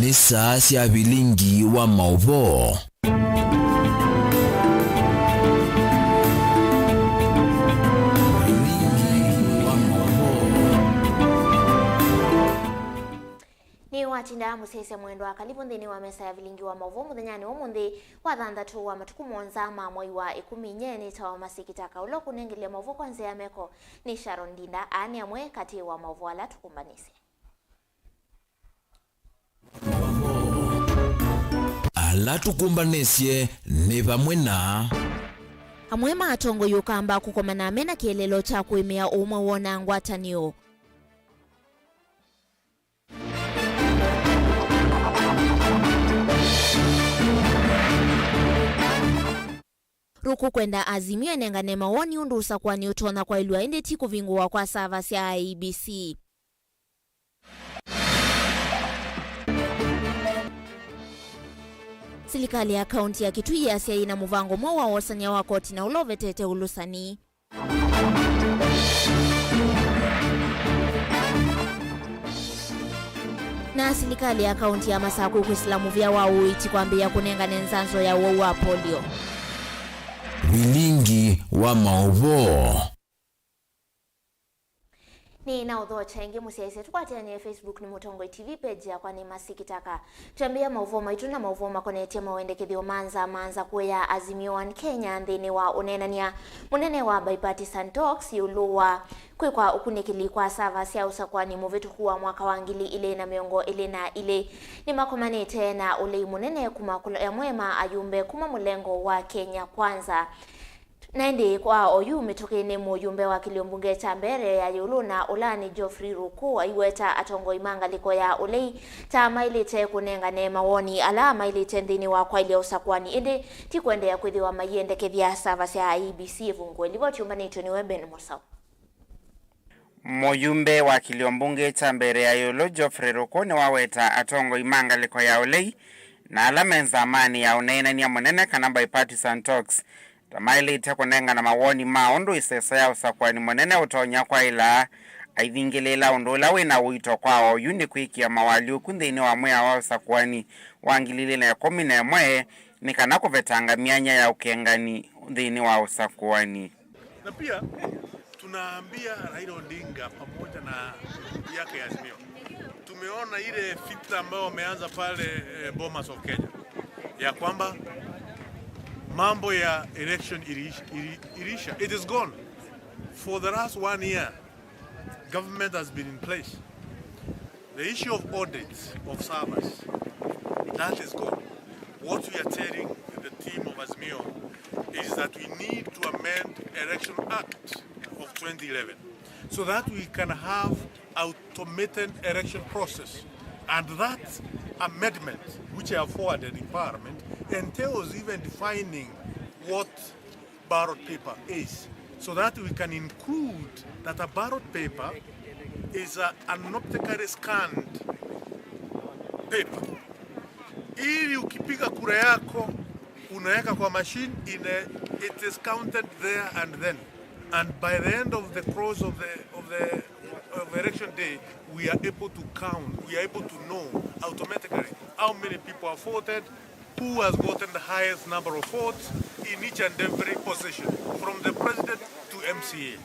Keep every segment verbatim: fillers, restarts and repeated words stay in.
Nĩ saa sya vilingi wa maũvoo. Vilingi wa maũvoo. Nĩ watinda mũsyaĩĩsya mwendwa, kalivu nthĩnĩ wa mesa ya vilingi wa maũvoo mũthenyanĩ wa ũmũnthĩ wa thanthatũ wa matukũ mũonza ma mwai wa ĩkũmi. Nyie nĩtawa Masikita Kaũla, ũkũnengelya maũvoo kwa nzĩa ya meko nĩ Sharon Ndinda. Aa nĩ amwe katĩ wa maũvoo ala tũkũmbanĩsye. Ala tũkũmbanĩsye nĩ vamwe na. Amwe ma atongoi ũkamba kũkomana mena kĩeleelo kya kũĩmĩa ũmwe woo na ngwatanĩo. Ruku kwenda Azimio ĩnengane mawoni ũndũ ũsakũani ũtonya kwaĩlw'a ĩndĩ ti kũvingũwa kwa sava sya I E B C. Silikalĩ ya kaunti ya Kitui yasya yĩna mũvango mweũ wa wosany'a wa koti na ũla ũvetete ũlũsani. Na silikalĩ ya kaunti ya Masakũ kwĩsĩla mũvĩa wa ũiiti kwambĩĩa kũnengane nzanzo ya ũwau wa polio. Vilingi wa maũvoo. Nĩ na ũthokya ĩngĩ mũsyaĩĩsya, tũkwatĩanĩe Facebook nĩ Mũtongoi T V, page yakwa nĩ Masikitaka. Twĩambĩĩa maũvoo maitũ na maũvoo makonetye mawendekethyo ma nza ma nza kũya Azimio One Kenya nthĩnĩ wa ũneenany'a mũnene wa bipartisan talks ĩũlũ wa kwĩkwa ũkunĩkĩli kwa sava sya ũsakũani mũvĩtũku wa mwaka wa ngili ilĩ na mĩongo ĩlĩ na ilĩ. Nĩmakomanĩte na ũlei mũnene kuma kũla amwe ma ayumbe kuma mũlengo wa Kenya Kwanza. Na ĩndĩ kwa oyu mĩtũkĩ nĩ mũyumbe wa kĩlio mbunge kya mbere ya ĩũlũ na ũla nĩ Geoffrey Ruku aiweta atongoi ma ngalĩko ya ũlei ta maĩlĩte kũnengane mawoni ala maĩlĩte nthĩnĩ wa kwaĩlya ũsakũani, ĩndĩ ti kũendeea kwĩthĩwa maiendekethya sava sya I E B C ĩvungũe. Livoti yũmbanĩtw'e nĩwe Ben Mũsau. Mũyumbe wa kĩlio mbunge kya mbere ya ĩũlũ Geoffrey Ruku nĩwaweta atongoi ma ngalĩko ya ũlei na ala me nzamanĩ ya ũneenany'a mũnene kana bipartisan talks ta maĩlĩte kũnengana mawoni ma ũndũ ĩsesa ya ũsakũani mũnene ũtonya kwaĩla, aithingĩlĩĩla ũndũ ũla wĩ na ũito kwa oyu nĩ kwĩkĩa mawalyũku nthĩnĩ wa mwĩao wa ũsakũani wa ngili ilĩ na ĩkũmi na ĩmwe nĩ kana kũvetanga myanya ya ũkengani nthĩnĩ wa ũsakũani. Na pia tunaambia Raila Odinga pamoja na grupu yake ya Azimio, tumeona ile vita ambayo wameanza pale, eh, Bomas of Kenya, ya kwamba mambo ya election iliisha, ili-, iliisha. It is gone. For the last one year, government has been in place. The issue of audits of servers, that is gone. What we are telling the team of Azimio is that we need to amend Election Act of twenty eleven so that we can have automated election process. And that amendment, which I have forwarded in Parliament, entails even defining what ballot paper is, so that we can include that a ballot paper is a, an optically scanned paper. Ili ukipiga kura yako, unaweka kwa machine, ine, it is counted there and then. And by the end of the close of the, of the, of election day, we are able to count, we are able to know automatically how many people have voted, who has gotten the highest number of votes in each and every position, from the president to M C A.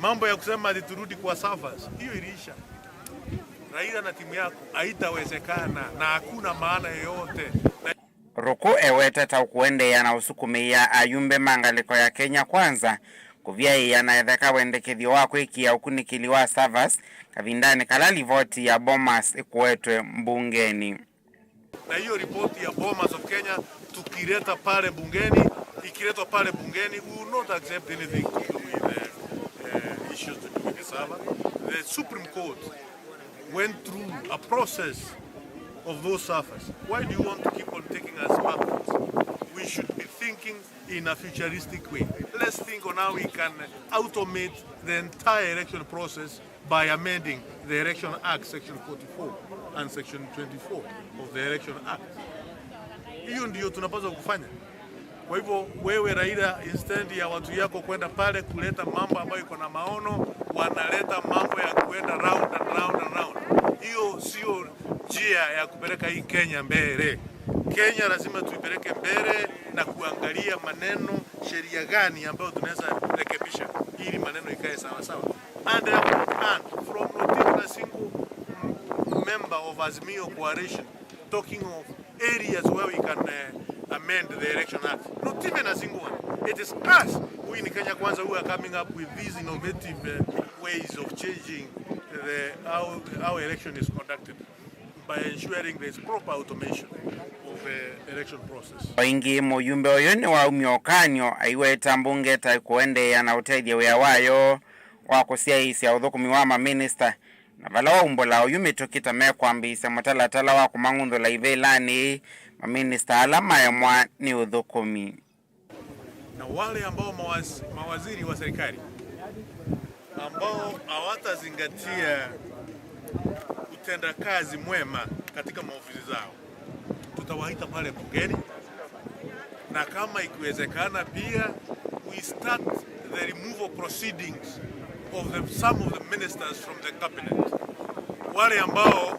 Mambo ya kusema ati turudi kwa servers, hiyo iliisha. Raila na timu yako, haitawezekana na hakuna maana yoyote. Na Ruku ewetete kũendeea na ũsukumĩĩa ayumbe ma ngalĩko ya Kenya Kwanza kũvyaĩĩa na etheka wendekethyo wa kwĩkĩa ũkunĩkĩli wa servers kavindanĩ kala livoti ya Bomas ĩkũetwe mbungenĩ. Na hiyo ripoti ya Bomas of Kenya tukileta pale bungeni, ikiletwa pale bungeni, we will not accept anything to do with the, uh, issues to do with the server. The Supreme Court went through a process of those servers. Why do you want to keep on taking us backwards? We should be thinking in a futuristic way. Let's think on how we can automate the entire election process by amending the Election Act, Section forty-four and Section twenty-four of the Election Act. Hiyo ndiyo tunapaswa kufanya. Kwa hivyo, wewe Raila, instead ya watu yako kwenda pale kuleta mambo ambayo iko na maono, wanaleta mambo ya kuenda round and round and round. Hiyo sio Njia ya kupeleka hii Kenya mbele. Kenya lazima tuipeleke mbele na kuangalia maneno, sheria gani ambayo tunaweza rekebisha ili maneno ikae sawa sawa. And, uh, and from not even a single m- member of Azimio Coalition talking of areas where we can, uh, amend the Election Act. Not even a single one. It is us who in Kenya Kwanza who are coming up with these innovative, uh, ways of changing the, how, how election is conducted by ensuring there is proper automation of the election process. O ĩngĩ, mũyumbe ũyũ nĩwaumya ũkany'o aiweta mbunge ta ĩkũendeea na ũtethya wĩa wayo wa kũsyaĩĩsya ũthũkũmi wa maminista, na vala waumbũla oyu mĩtũkĩ ta mekwambĩĩsya mũtalatala wa kũmang'unthũla ivĩlanĩ maminista ala maemwa nĩ ũthũkũmi. Na wale ambao mawaz- mawaziri wa serikali ambao hawatazingatia utendakazi mwema katika maofisi zao, tutawaita pale bungeni, na kama ikiwezekana pia, we start the removal proceedings of the, some of the ministers from the cabinet, wale ambao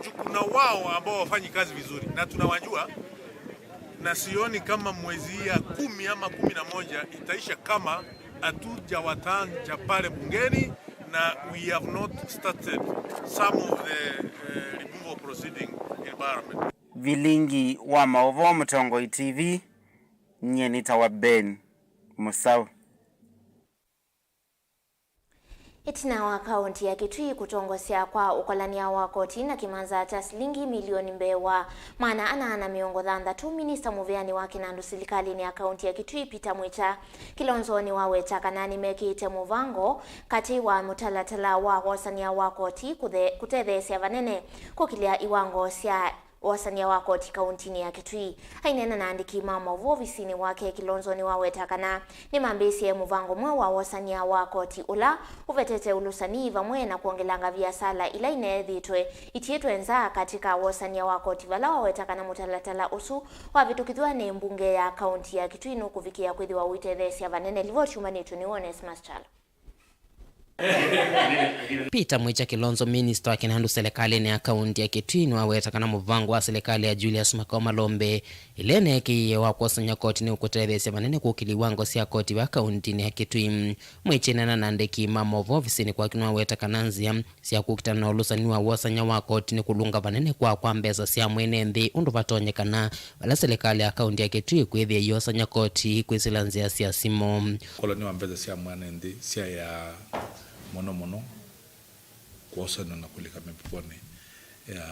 ju- kuna wao ambao wafanyi kazi vizuri na tunawajua, na sioni kama mwezi hii ya kumi ama kumi na moja itaisha kama hatujawataja pale bungeni na we have not started some of the, eh, removal proceeding in parliament. Vilingi wa maũvoo, Mũtongoi T V, nyie nĩtawa Ben Mũsaũ. Ĩtina wa kaũnti ya Kitui kũtongosya kwa ũkolany'a wa koti na kĩmanza kya silingi milioni mbee wa maana ana na mĩongo thanthatũ, minista mũveani wa kĩnandũ silikalĩnĩ ya kaũnti ya Kitui, Peter Mwĩkya Kilonzo, nĩwaweta kana nĩmekĩĩte mũvango katĩ wa mũtalatala wa wosany'a wa koti kũthe- kũtetheesya vanene kũkĩlya iwango sya wosany'a wa koti kaũntinĩ ya Kitui. Aineena na andĩki ma maũvoo ovisinĩ wake, Kilonzo nĩwaweta kana nĩmambĩĩsye mũvango mweũ wa wosany'a wa koti ũla ũvetete ũlũsani vamwe na kwongelanga viasala ila ineethĩtwe itiĩtwe nza katĩ ka wosany'a wa koti, vala waweta kana mũtalatala ũsu wavĩtũkĩthw'a nĩ mbunge ya kaũnti ya Kitui nũkũvikĩa kwĩthĩwa ũitetheesya vanene. Livoti yumanĩtw'e nĩ Onesmus Kyalo. Peter Mwĩkya Kilonzo, minista wa kĩnandũ silikalĩnĩ ya kaũnti ya Kitui, nĩwaweta kana mũvango wa silikalĩ ya Julius Makau Malombe ĩla ĩneekĩie wa kwosany'a koti nĩũkũtetheesya vanene kũkĩlya iwango sya koti vaa kaũntinĩ ya Kitui. Mwĩkya aineena na andĩki ma maũvoo ovisinĩ kwake nĩwaweta kana nzĩa sya kũkitana na ũlũsani wa wosany'a wa koti nĩ kũlũnga vanene kwa kwa mbesa sya mwene nthĩ ũndũ vatonyekana vala silikalĩ ya kaũnti ya Kitui kwĩthĩa iosany'a koti kwĩsĩla nzĩa sya simũ. Ũkolany'a wa mbesa sya mwene nthĩ syaĩaa mũno mũno kwosanw'a na kũlika mĩvukonĩ ya,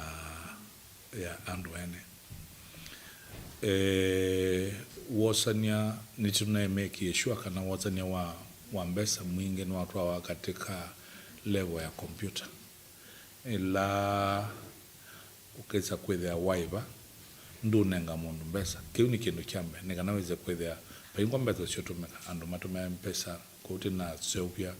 ya andũ ene. Eh, wosany'a, nĩtũnaĩmĩkĩe sure kana wosany'a wa, wa mbesa mwingĩ nĩwatwawa katika level ya kompyuta, ĩla ũkesa kwĩthĩa waĩva ndũnenga mũndũ mbesa. Kĩu nĩ kĩndũ kya mbee, nĩ kana wĩse kwĩthĩa vaingwa mbesa syũtũmĩka, andũ matũmĩa mbesa kũu tĩnaseũvya,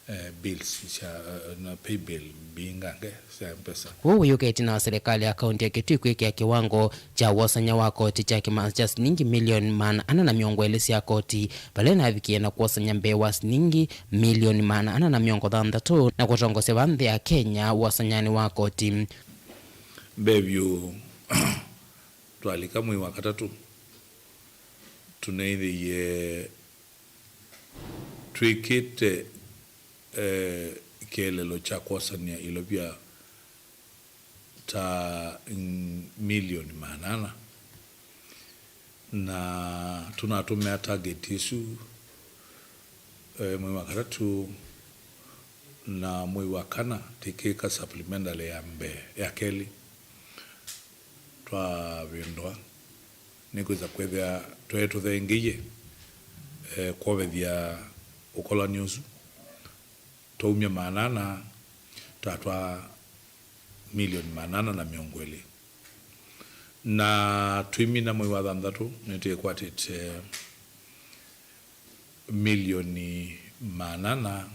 eh, bills sya, eh, na pay bill mbingange sya mbesa. Ũu wĩũka ĩtina wa silikalĩ ya kaũnti ya Kitui kwĩkĩa kĩwango kya wosany'a wa koti kya kĩmanza kya silingi milioni maana ana na mĩongo ĩlĩ sya koti, vala ĩnavikie na kwosany'a mbee wa silingi milioni maana ana na mĩongo thanthatũ na kũtongosya vaa nthĩ ya Kenya wosanyanĩ wa koti. Mbee vyũ, twalika mwei wa katatũ, tũneethĩie twĩkĩte, eh, kĩeleelo kya kwosany'a ilovya ta, mm, milioni maana ana, na tũnatũmĩa target ĩsu, eh, mwei wa katatũ na mwei wa kana tĩkĩka supplementary ya mbee, ya kelĩ. Twavĩndũa nĩkwĩsa kwĩthĩa tweetũthengĩie, eh, kwovethya ũkolani ũsu. Twaumya maana ana, twatwaa milioni maana ana na mĩongo ĩlĩ. Na twĩmina mwei wa thanthatũ, nĩtwĩkwatĩte milioni maana ana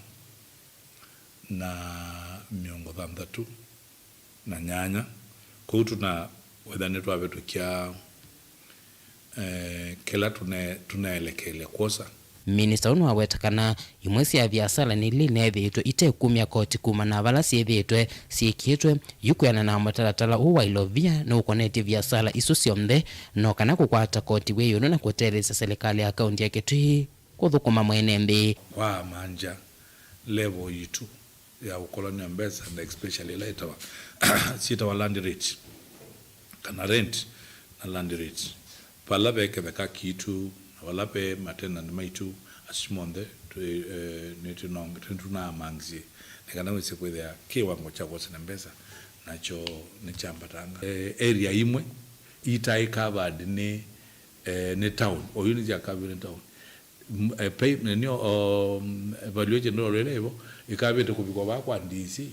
na mĩongo thanthatũ na nyanya. Kwoou tũna wetha nĩtwavĩtũkya, eh, kĩla tũne-, tũnaelekeelya kwosa. Minista ũũ nĩwaweta kana imwe sya viasala nĩ ila ineethĩĩtwe itekumya koti kumana na vala syĩthĩĩtwe syĩkĩtwe yu kwĩanana na mũtalatala ũũ wa ilovia nĩũkonetye viasala isu syonthe, no kana kũkwata koti wĩ ĩũlũ na kũtetheesya silikalĩ ya kaunti ya Kitui kũthũkũma mwene nthĩ. Kwa manja level yitũ ya ũkolany'a mbesa, na especially ĩla ĩtawa, syĩtawa land rate, kana rent na land rate. Vala ve kĩtheka kitũ, na vala ve matenant maitũ, asu monthe twĩ, eh, nĩtũnong-, nĩtũnaamangisye, nĩ kana wĩse kwĩthĩa kĩwango kya kwosa na mbesa nakyo nĩkyambatanga. Eh, area imwe itaĩ covered nĩ, eh, nĩ town, oyu nĩsya covered nĩ town. M-, eh, pay-, nĩnĩo, um, evaluation ĩla ĩvo ĩkavĩte kũvikwa vaa kwa D C.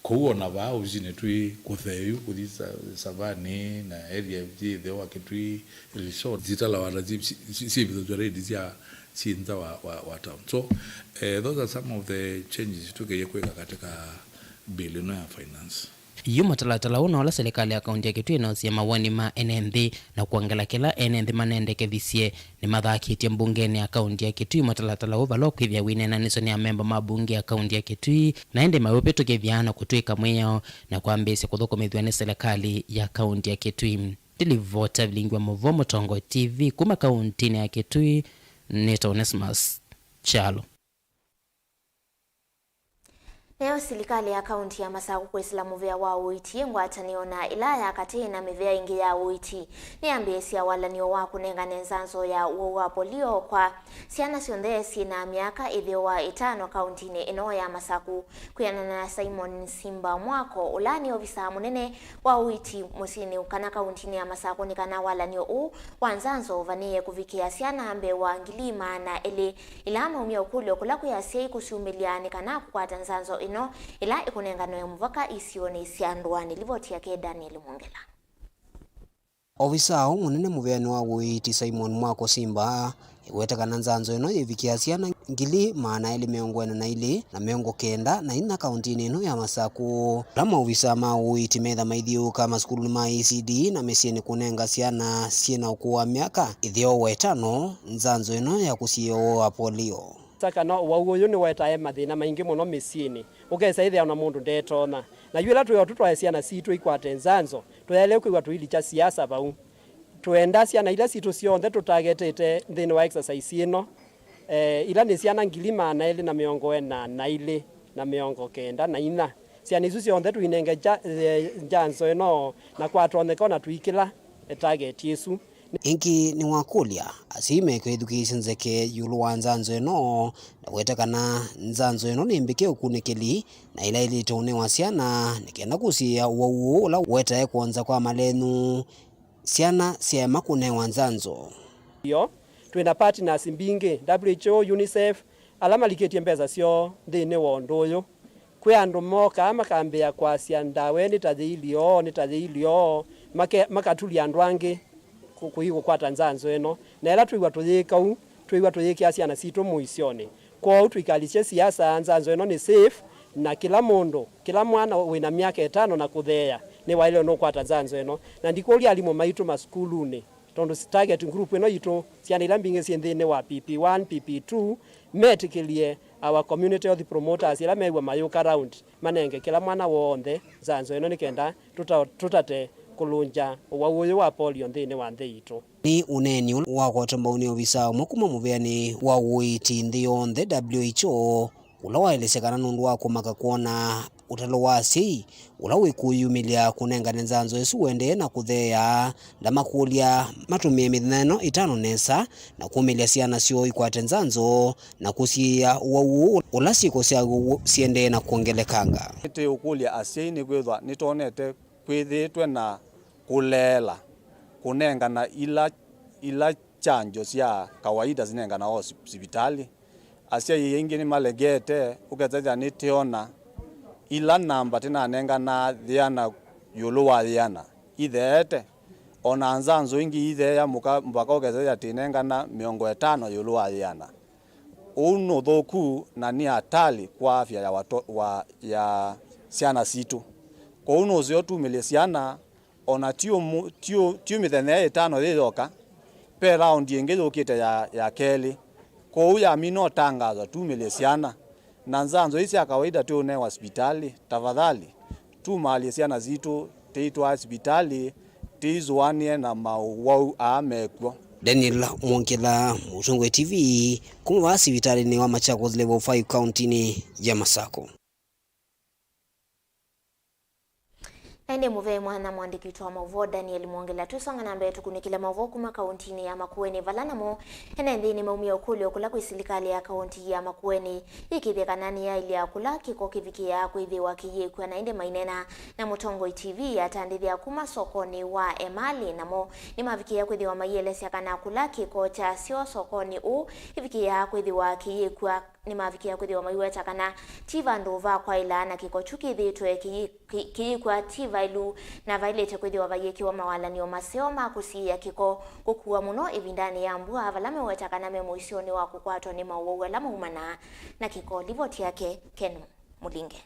Kũu ona vaa ovisinĩ twĩ kũtheu kũthi Sa-, Savani na area yĩ ĩtheo wa Kitui Resort. Zitalawata syĩvithũthw'a rate sya syĩ nza wa, wa, wa town. So, eh, those are some of the changes tũkeie kwĩka katika bill ĩno ya finance. Yu mũtalatala ũũ na ũla silikalĩ ya kaunti ya Kitui ĩnosie mawoni ma ene nthĩ na kwongela kĩla ene nthĩ manendekethisye nĩmathakĩtye mbungenĩ ya kaunti ya Kitui mũtalatala ũũ vala ũkwĩthĩa wĩneenanĩsyo nĩ amemba ma mbunge ya kaunti ya Kitui, na ĩndĩ maũvĩtũkĩthya na kũtw'ĩka mwĩao na kwambĩĩsya kũthũkũmĩthw'a nĩ silikalĩ ya kaunti ya Kitui. Ndilivota vilingi wa mũvoo Mũtongoi T V kuma kauntinĩ ya Kitui, nĩtawa Onesmus Kyalo. Nayo silikalĩ ya kaunti ya Masaku kwĩsĩla mũvĩa wa ũiiti ngwatanĩo na ĩla ya katĩ na mĩvĩa ĩngĩ ya ũiiti nĩyambĩĩsya walany'o wa kũnengane nzanzo ya ũwau wa polio kwa syana syonthe syĩ na myaka ĩtheo wa ĩtano kauntinĩ ĩno ya Masaku. Kwĩanana na Simon Simba Mwako, ũla nĩ ovisaa mũnene wa ũiiti mũsyĩnĩ kana kauntinĩ ya Masaku, nĩ kana walany'o ũũ wa nzanzo ũvanĩĩe kũvikĩa syana mbee wa ngili maana elĩ ila maumya ũkũlyo kũla kwĩ asyai kũsyumĩlya nĩ kana kũkwata nzanzo ĩno ĩla ĩkũnenganwe mũvaka isionĩ sya ndũanĩ. Livoti yake Daniel Mwongela. Ovisaa ũũ mũnene mũvĩanĩ wa ũiiti Simon Mwako Simba ĩweta kana nzanzo ĩno yĩvikĩa syana ngili maana elĩ mĩongo ĩna na ilĩ na mĩongo kenda na inya kauntinĩ ĩno ya Masaku. Ala maovisaa ma ũiiti metha maithyũũka masukulunĩ ma E C D na mĩsyĩnĩ kũnenga syana syĩ na ũkũũ wa myaka ĩtheo wa ĩtano nzanzo ĩno ya kũsiĩĩa ũwau wa polio. Sa kana ũwau ũyũ nĩwetae mathĩna maingĩ mũno mĩsyĩnĩ, ũkesa ĩthĩa ona mũndũ ndetonya. Na yu ĩla twĩ o tũtwae syana sitũ ikwate nzanzo, tũyaĩle kwĩw'a tũilikya siasa vau. Tũenda syana ila sitũ syonthe tũtagetĩte nthĩnĩ wa exercise ĩno, eh, ila nĩ syana ngili maana elĩ na mĩongo ĩna na ilĩ na mĩongo kenda na inya. Syana isu syonthe tũinenge nja-, eh, njanzo ĩno, na kwatonyeka ona tũikĩla target ĩsu. Ĩngĩ nĩwakũlya asyai mekwĩthukĩĩsya nzeke ĩũlũ wa nzanzo ĩno, na weta kana nzanzo ĩno nĩ mbĩke ũkunĩkĩli na ĩla ĩlĩte ũnewa syana nĩ kenda kũsiĩĩa ũwau ũũ ũla wetae kwonza kwa malenyu syana syaema kũnewa nzanzo. Yo, twĩ na partners mbingĩ, W H O, UNICEF, ala malikĩtye mbesa syoo nthĩnĩ wa ũndũ ũyũ. Kwĩ andũ mokaa makambĩĩa kwasya, "Ndawa ĩĩ nĩ ta yĩilyĩ oo, nĩ ta yĩilyĩ oo," make-, makatulya andũ angĩ kũ-, kũi kũkwata nzanzo ĩno. Na ĩla twĩw'a tũyĩka ũu, twĩw'a tũyĩkĩa syana sitũ mũisyonĩ. Kwoou tũikalisye siasa, nzanzo ĩno nĩ safe, na kĩla mũndũ, kĩla mwana wĩ na myaka ĩtano na kũtheea nĩwaĩle nũkwata nzanzo ĩno. Na ndikũlya alimũ maitũ masukulunĩ, tondũ target group ĩno yitũ, syana ila mbingĩ syĩ nthĩnĩ wa P P one, P P two, metĩkĩlye our community health promoters ila mew'a mayũka round manenge kĩla mwana w'onthe nzanzo ĩno nĩ kenda tũta-, tũtate kũlũngya ũwau ũyũ wa polio nthĩnĩ wa nthĩ yitũ. Nĩ ũneeni ũla wakwatwa mbau nĩ ovisaa ũmwe kuma mũvĩanĩ wa ũiiti nthĩ yonthe, W H O, ũla waelesya kana nũndũ wa kũmaka kwona ũtalo wa asyai ũla wĩkũyumĩlya kũnengane nzanzo ĩsu ũendee na kũtheea, ndamakũlya matũmĩe mĩthenya ĩno ĩtano nesa na kumĩlya syana syoo ikwate nzanzo na kũsiĩĩa ũwau ũũ ũla syĩko sya ũwau syendee na kwongelekanga. Nĩtũũkũlya asyai nĩkwĩthwa nĩtwonete kwĩthĩĩtwe na kũleela kũnengana ila, ila kyanjo sya kawaida sinenganawa sivitalĩ. Asyai aingĩ nĩmalegete, ũkethĩa nĩtĩona ila namba tĩnanenganaa yĩana ĩũlũ wa yĩana itheete, o na nzanzo ingĩ itheea mũka, mũvaka ũkethĩa tĩnengana mĩongo ĩtano ĩũlũ wa yĩana. Ũu nĩ ũthũku na nĩ atali kwa afya ya wato-, wa, ya syana sitũ. Kwoou nũseo tumĩlye syana, o na ti ũmũ-, ti ũ-, ti mĩthenya ĩtano yĩ yoka, ve raundi ĩngĩ yũkĩte ya, ya kelĩ. Kwoou yamina ũtangathwa, tumĩlye syana. Na nzanzo ii sya kawaida tũũnewa sivitalĩ, tafadhali, tumaalye syana sitũ, tĩitwaa sivitalĩ, tĩisũanĩe na maũwau aa mekw'o. Daniel Mwongela, Mũtongoi T V, kuma vaa sivitalĩnĩ wa Machakos Level five kauntinĩ ya Masako. Na ĩndĩ mũvea mwanya mũandĩki witũ wa maũvoo Daniel Mwongela. Twĩsonga na mbee, tũkunĩkĩle maũvoo kuma kauntinĩ ya Makueni, vala namo ene nthĩ nĩmaumie ũkũlyo kũla kwĩ silikalĩ ya kaunti ya Makueni yĩkĩĩthye kana nĩyaĩlya kũla kĩko kĩvikĩaa kwĩthĩwa kĩyĩkw'a, na ĩndĩ maineena na Mũtongoi T V atandĩthya kuma sokonĩ wa Emali, namo nĩmavikĩĩa kwĩthĩwa maielesya kana kũla kĩko kyasyo sokonĩ ũũ ĩvikĩaa kwĩthĩwa kĩyĩkw'a. Nĩmavikĩa kwĩthĩwa maiweta kana ti vandũ va kwaĩla na kĩko kyu kĩthĩĩtwe kĩyĩ-, kĩ-, kĩyĩkw'a ti vaĩlu, na vaĩlĩte kwĩthĩwa vayĩkĩwa mawalany'o maseo ma kũsiĩĩa kĩko kũkua mũno ĩvindanĩ ya mbua, vala meweta kana me mũisyonĩ wa kũkwatwa nĩ maũwau ala maumanaa na kĩko. Livoti yake Ken Mũlinge.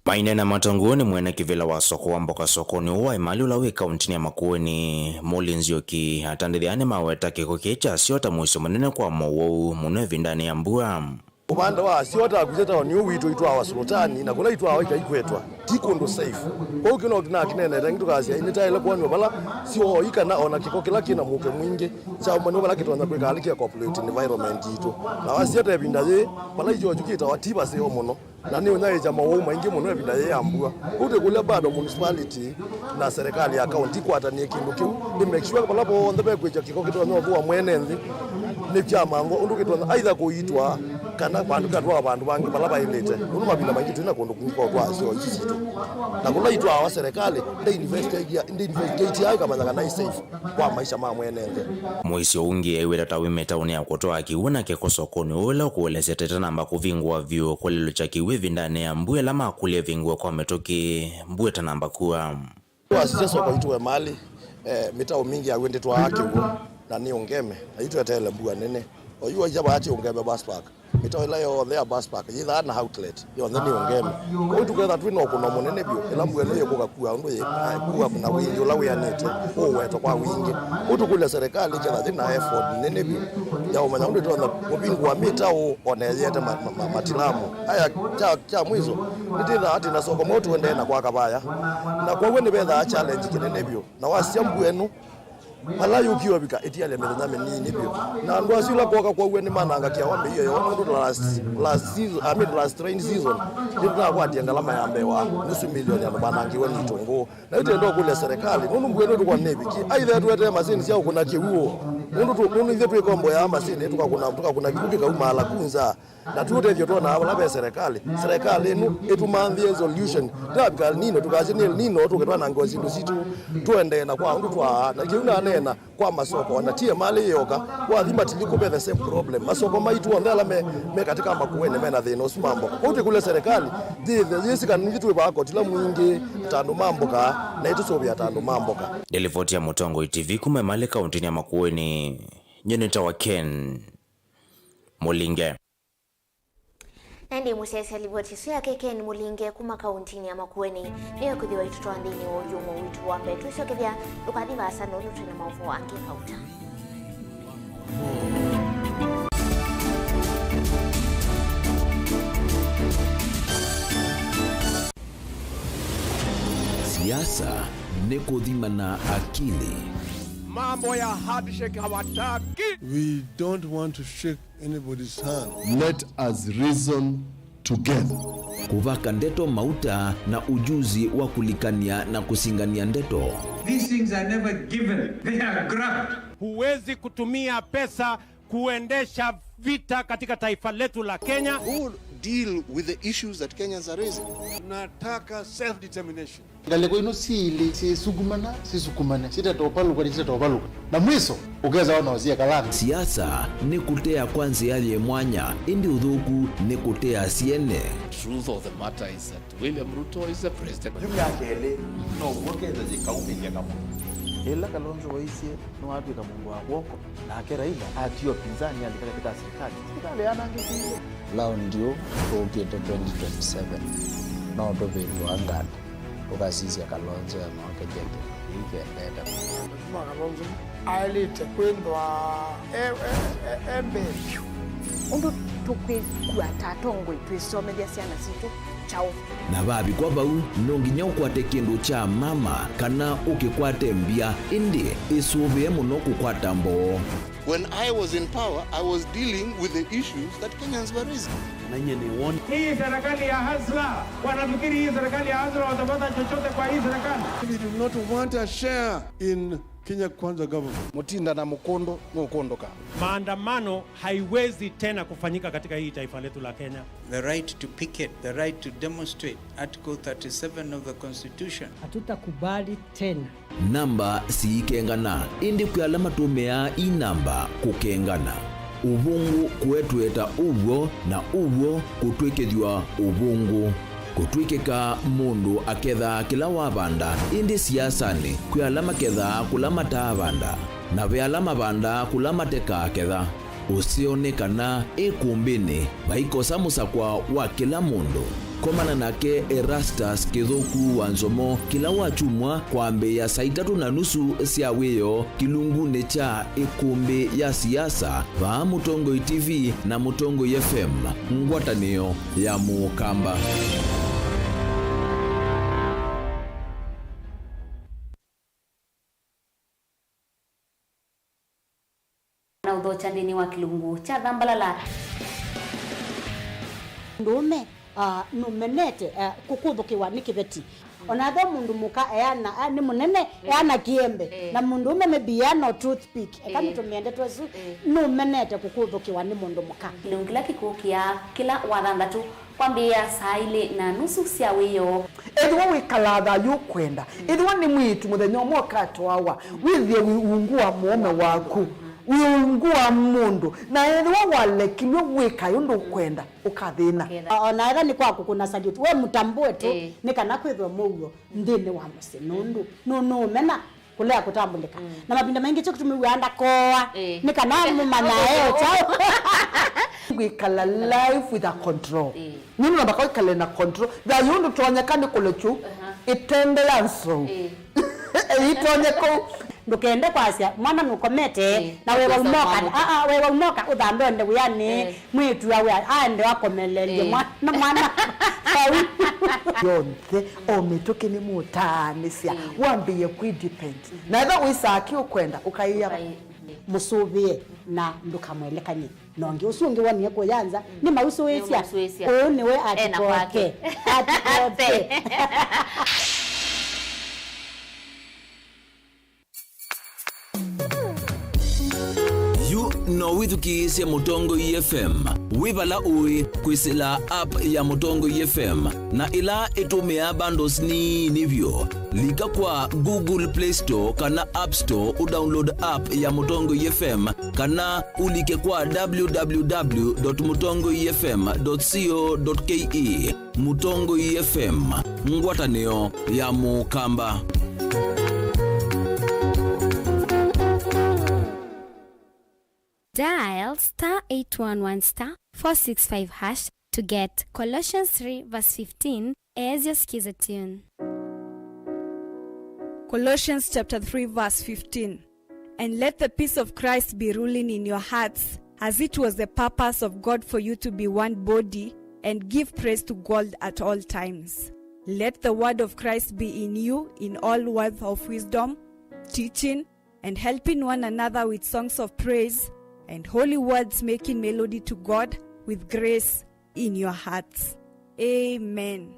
Maineena matongoi nĩ mwene kĩvĩla wa soko wa mboka sokonĩ ũũ wa Emali ũla wĩ kauntinĩ ya Makueni, Mũli Nzioki, atandĩthya nĩmaweta kĩko kĩĩ kyasyo ta mũisyo mũnene kwa maũwau mũno ĩvindanĩ ya mbua. Ũvanda wa asyo takusya taoni ũũ witũ itwawa Sultani, na kũla itwawa ikaikwetwa ti kũndũ safe. Kwoou kĩu no kĩnakineenete, ĩngĩ tũkasya nĩtaĩle kwonw'a vala syooi kana ona kĩko kĩla kĩna mũuke mwingĩ kyaumanywa vala kĩtonya kwĩka alĩkia populated environment yitũ. Na wasya ta ĩvinda yĩĩ, vala ikyoo kyu kĩtawa ti vaseo mũno. Na nĩũnyaĩĩkya mawau maingĩ mũno ĩvinda yĩĩ ya mbua. Kwoou twĩkũlya bado municipality na serikali ya county ikwatanĩe kĩndũ kĩu, ĩ make sure vala vonthe vekwĩkya kĩko kĩtonya ũthũa mwene nthĩ nĩkyamanthwa ũndũ kĩtonya either kũitwa kana vandũ kĩatwawa vandũ vangĩ vala vaĩlĩte, nũndũ mavinda maingĩ twĩ na kũndũ kwingĩ kwa ũtwaa seo isu sitũ. Na kũla itwawa serikali ndĩ investigate, ndĩ investigate ĩkamanya kana ĩ safe kwa maisha ma mwene nthĩ. Mũisyo ũngĩ aiweta ta wĩ mĩtaũnĩ ya kũtwaa kĩw'ũ na kĩko sokonĩ ũũ ũla ũkũelesya ta ĩtanamba kũvingũa vyũ kũlelũkya kĩw'ũ ĩvindanĩ ya mbua ĩla makũlya ĩvingũe kwa mĩtũkĩ mbua ĩtanamba kua. Twasisya soko itũ Emali, eh, mĩtaũ mingĩ ya w'o ndĩtwaa kĩw'ũ na nĩ ũngeme, na itweteele mbua nene. Oyu waisya vaa ti ũngeme bus park. Mĩtao ĩla yonthe ya bus park yĩthaa na outlet yonthe nĩ ũngeme. Kwoou tũketha twĩ na ũkũno mũnene vyũ, ĩla mbua ĩno yĩkũka kua ũndũ yĩkua na wingĩ ũla wĩanĩte, ũũwetwa kwa wingĩ. Kwoou tũkũlya serikali ĩketha yĩ na effort nene vyũ ya ũmanya ũndũ ĩtonya kũvingũa mĩtaũ ona ĩyĩete ma-, ma-, ma-, matilamu. Aya kya, kya mwiso, nĩtwĩthaa twĩ na soko mweũ tũendee na kwaka vaya. Na kwoou nĩvethaa challenge kĩnene vyũ. Na wasisya mbua ĩno, vala yũkie ũvika, ĩtialya mĩthenya mĩnini vyũ. Na andũ asu ĩla kwoka kwow'a nĩmanangakiawa mĩio yoo, nũndũ last, last season, I mean, last rain season, nĩtũnakwatie ngalama ya mbee wa nusu milioni andũ manangiwe nĩ itũngũũ. Na yu twenda ũkũlya serikali, nũndũ mbua ĩno tũkwona nĩvikie, aithe tũetee masini sya ũkũna kĩw'ũ, nũndũ tũ-, nũndũ ithyĩ twĩkomboyaa masini, tũkakũna, tũkakũna kĩw'ũ kĩkaumaala ku nza. Na ti ũtethyo twonaa vala ve serikali. Serikali ĩno ĩtũmanthĩe solution. Ndavika El Nino, tũkasye nĩ El Nino, tũke twanangiwa syĩndũ sitũ, tũendee na kwa ũndũ twaa. Na kĩu naneena kwa masoko, ona ti Emali yoka, wathi Matiliku ve the same problem. Masoko maitũ onthe ala me, me katika Makueni mena thĩna ũsu ma mboka. Kwoou twĩkũlya serikali, yĩthe, yĩsĩ kana nithyĩ twĩ vaa kotila mwingĩ ta andũ ma mboka, na ĩtũsũvĩa ta andũ ma mboka. Nĩ livoti ya Mũtongoi T V kuma Emali kauntinĩ ya Makueni, nyie nĩtawa Ken Mũlinge. Na ĩndĩ mũsyaĩĩsya livoti ĩsu yake Ken Mũlinge kuma kauntinĩ ya Makueni nĩyo ĩkwĩthĩwa ĩtũtwaa nthĩnĩ wa ũthũmũo witũ wa mbee. Twĩsyokethya, ndũkathi vaasa nũndũ twĩ na maũvoo angĩ kauta. Siasa nĩ kũthima na akili. Mambo ya handshake hawataki. We don't want to shake anybody's hand. Let us reason together. Kũvaka ndeto mauta na ujuzi wa kũlikany'a na kũsingany'a ndeto. These things are never given, they are grabbed. Huwezi kutumia pesa kuendesha vita katika taifa letu la Kenya. Who will deal with the issues that Kenyans are raising? Tunataka self-determination. Ngalĩko ino syĩlĩ syĩsukumana, sisukumane, sitatovalũka, sitatovalũka. Na mwiso, ũkesa ona ũsiekala nthĩ. Siasa nĩ kũtea kwa nzĩa yĩ mwanya, ĩndĩ ũthũku nĩ kũtea syene. Truth of the matter is that William Ruto is the president. Yu myaka ĩlĩ, no w'o ketha yĩkaumĩlya kamwe. Ĩla Kalonzo waisye nĩwatw'ĩka mũndũ wa kw'oko, nake Raila atiwa pinzani alika katika serikali, serikali yanangĩkie. Laundi ũũ tũkĩte twenty twenty-seven, no tũvĩndũa nganda, tũkasisya Kalonzo enoke jeke, ĩikendete. Mheshimiwa Kalonzo aĩlĩte kwĩthwa e, e, e, e mbee vyũ. Ũndũ tũkwĩkua ta atongoi twĩsomethya syana sitũ kyaũ? Na vavikwa vau, no nginya ũkwate kĩndũ kya mama kana ũkĩkwate mbya, ĩndĩ ĩsũvĩe mũno kũkwata mboo. When I was in power, I was dealing with the issues that Kenyans were raising. Na nyie nĩ won. Hii serikali ya hustler, wanafikiri hii serikali ya hustler watapata chochote kwa hii serikali? We do not want a share in Kenya Kwanza government. Mũtinda na mũkũndũ nũkũndũka. Maandamano haiwezi tena kufanyika katika hii taifa letu la Kenya. The right to picket, the right to demonstrate, Article thirty-seven of the Constitution. Hatutakubali tena. Namba siikengana, ĩndĩ kwĩ ala matũmĩaa ii namba kũkengana. Ũvũngũ kũetweta ũw'o, na ũw'o kũtw'ĩkĩthw'a ũvũngũ. Kũtw'ĩkĩka mũndũ akethaa kĩla wavanda, ĩndĩ siasanĩ kwĩ ala makethaa kũla mataavanda, na ve ala mavandaa kũla matekaaketha. Ũseo nĩ kana ĩkũmbĩnĩ vaikosa mũsakwa wa kĩla mũndũ. Komana nake Erastus Kĩthũku wa Nzomo kĩla wakyumwa kwambĩĩa saa itatũ na nusu sya wĩoo kĩlungunĩ kya ĩkũmbĩ ya siasa vaa Mũtongoi T V na Mũtongoi F M, ngwatanĩo ya Mũkamba. Na ũthokya nthĩnĩ wa kĩlungu kya Thambalala. Mũndũũme, ah, nũmenete, ah, kũkũthũkĩwa nĩ kĩveti. O na ethĩwa mũndũ mũka eana, ah, nĩ mũnene, eh, eana kĩembe. Eh. Na mũndũũme maybe eana o toothpick. Eka, eh, nĩtũmĩe ndeto ĩsu, eh, nũmenete kũkũthũkĩwa nĩ mũndũ mũka. Kĩlungu kĩla kĩkũkĩa kĩla wathanthatũ. Kwambĩĩa saa ilĩ na nusu sya wĩoo. Ethĩwa wĩkalaa thayũ ũkwenda, ethĩwa nĩ mwĩĩtu mũthenya ũmwe ũkatwawa, wĩthĩe wĩ ungu wa mũũme waku, wĩ ungu wa mũndũ, na ethĩwa walekilw'e wĩkae ũndũ ũkwenda, ũkathĩna. O na ethĩwa nĩ kwa kũkũna salute, we mũtambũe tu, ĩĩ, nĩ kana kwĩthwe mũuo nthĩnĩ wa mũsyĩ, nũndũ nũ-, nũũmena kũlea kũtambũlĩka. Mm. Na mavinda maingĩ kyo kĩtumi wĩaa ndakooa, eh, nĩ kana mũmanyae o kyaũ. Kwĩkala life with a control. Eh. Nĩ namba kwĩkale na control. Thayũ ndũtonyeka nĩ kũlekyu, aha, ĩtembe ya nsou. Eh. Ĩitonye kũu. Ndũkende kwasya mwana nũkomete, eh, na wewa ũnoka. Ah, ah, wewa ũnoka ũthambe onde wĩanĩ. Eh. Mwĩĩtu awe aende akomelelye, eh, mwana, mwana vau. Yonthe, o mĩtũkĩ nĩmũtaanĩsya, mm, wambĩĩe kwĩ depend. Mm-hmm. Na ethĩwa wĩsaa kĩ ũkwenda, ũkaĩa. Ũkaĩ-, mũsũvĩe na ndũkamwelekany'e na ũngĩ. Ũsu ũngĩ wonie kũya nza, mm, nĩmausũĩsya. Nĩmausũĩsya. Ũyũ nĩwe ena kwake. Atikoke. Atikoke. Yu no wĩthukĩĩsye Mũtongoi F M wĩ vala ũĩ kwĩsĩla app ya Mũtongoi F M, na ĩla ĩtũmĩaa bundles nini vyũ. Lika kwa Google Play Store kana App Store ũdownload app ya Mũtongoi F M, kana ũlike kwa w w w dot mũtongoi f m dot co dot k e. Mũtongoi F M, ngwatanĩo ya Mũkamba. Dial star eight one one star four six five hash to get Colossians three verse fifteen as your skiza tune. Colossians chapter three verse fifteen. And let the peace of Christ be ruling in your hearts, as it was the purpose of God for you to be one body and give praise to God at all times. Let the word of Christ be in you in all words of wisdom, teaching, and helping one another with songs of praise and holy words, making melody to God with grace in your hearts. Amen.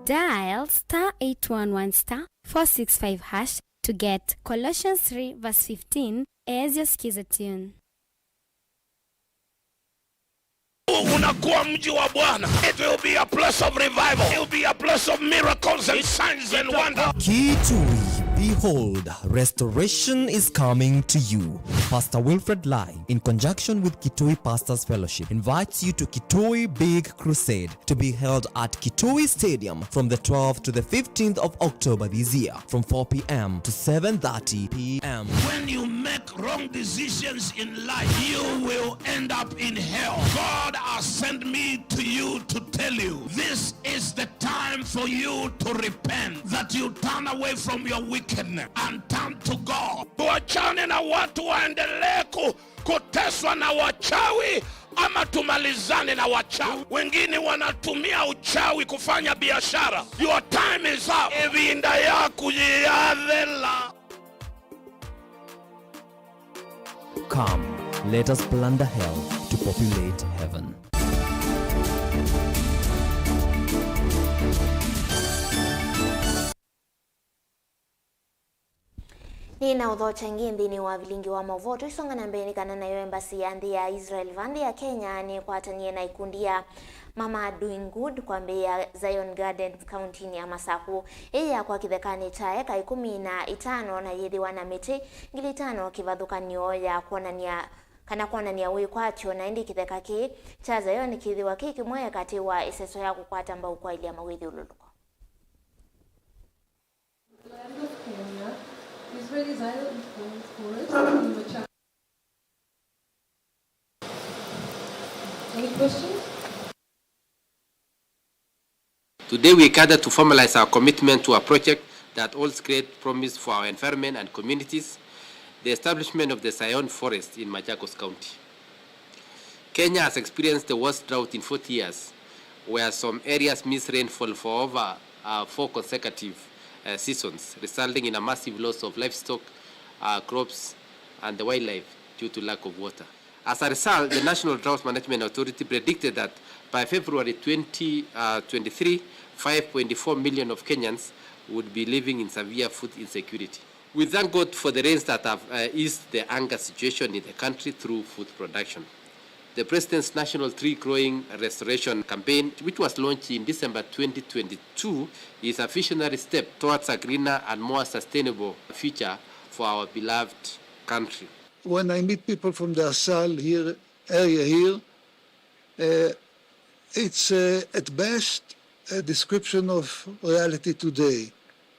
Dial star eight one one star four six five hash to get Colossians three verse fifteen as your skiza tune. Unakuwa mji wa Bwana. It will be a place of revival. It will be a place of miracles and signs and wonders. Kitui, behold, restoration is coming to you. Pastor Wilfred Lai, in conjunction with Kitui Pastors Fellowship, invites you to Kitui Big Crusade, to be held at Kitui Stadium from the twelfth to the fifteenth of October this year, from four p m to seven thirty p m. When you make wrong decisions in life, you will end up in hell. God has sent me to you to tell you, this is the time for you to repent, that you turn away from your wickedness and turn to God. Tuachane na watu waendelee ku- kuteswa na wachawi ama tumalizane na wachawi. Wengine wanatumia uchawi kufanya biashara. Your time is up. Ĩvinda yaku yĩyathela. Come, let us plunder hell to populate heaven. Nĩ na ũthokya ĩngĩ nthĩnĩ wa vilingi wa maũvoo. Tũisonga na mbee nĩ kana nayo embasi ya nthĩ ya Israel va nthĩ ya Kenya nĩkwatanie na ikundi ya Mama Doing Good kwambĩĩa Zion Gardens kauntinĩ ya Masaku. Ĩĩ yakwa kĩthekanĩ kya eka ĩkũmi na itano na yĩthĩwa na mĩtĩ ngili itano kĩvathũkany'o ya kwonany'a kana kwonany'a wĩkwatyo, na ĩndĩ kĩtheka kĩĩ kya Zion kĩthĩwa kĩ kĩmwe katĩ wa ĩseso ya kũkwata mbau kwaĩlya mawĩthyũlũlũko. Land of Kenya, Israeli Zion Forest in Machakos. Any questions? Today we gather to formalize our commitment to a project that holds great promise for our environment and communities, the establishment of the Zion Forest in Machakos County. Kenya has experienced the worst drought in forty years, where some areas miss rainfall for over, uh, four consecutive, uh, seasons, resulting in a massive loss of livestock, uh, crops, and the wildlife due to lack of water. As a result, the National Drought Management Authority predicted that by February twenty twenty-three, five point four million of Kenyans would be living in severe food insecurity. We thank God for the rains that have, uh, eased the hunger situation in the country through food production. The President's National Tree Growing Restoration Campaign, which was launched in December twenty twenty-two, is a visionary step towards a greener and more sustainable future for our beloved country. When I meet people from the Asal here, area here, uh, it's, uh, at best a description of reality today.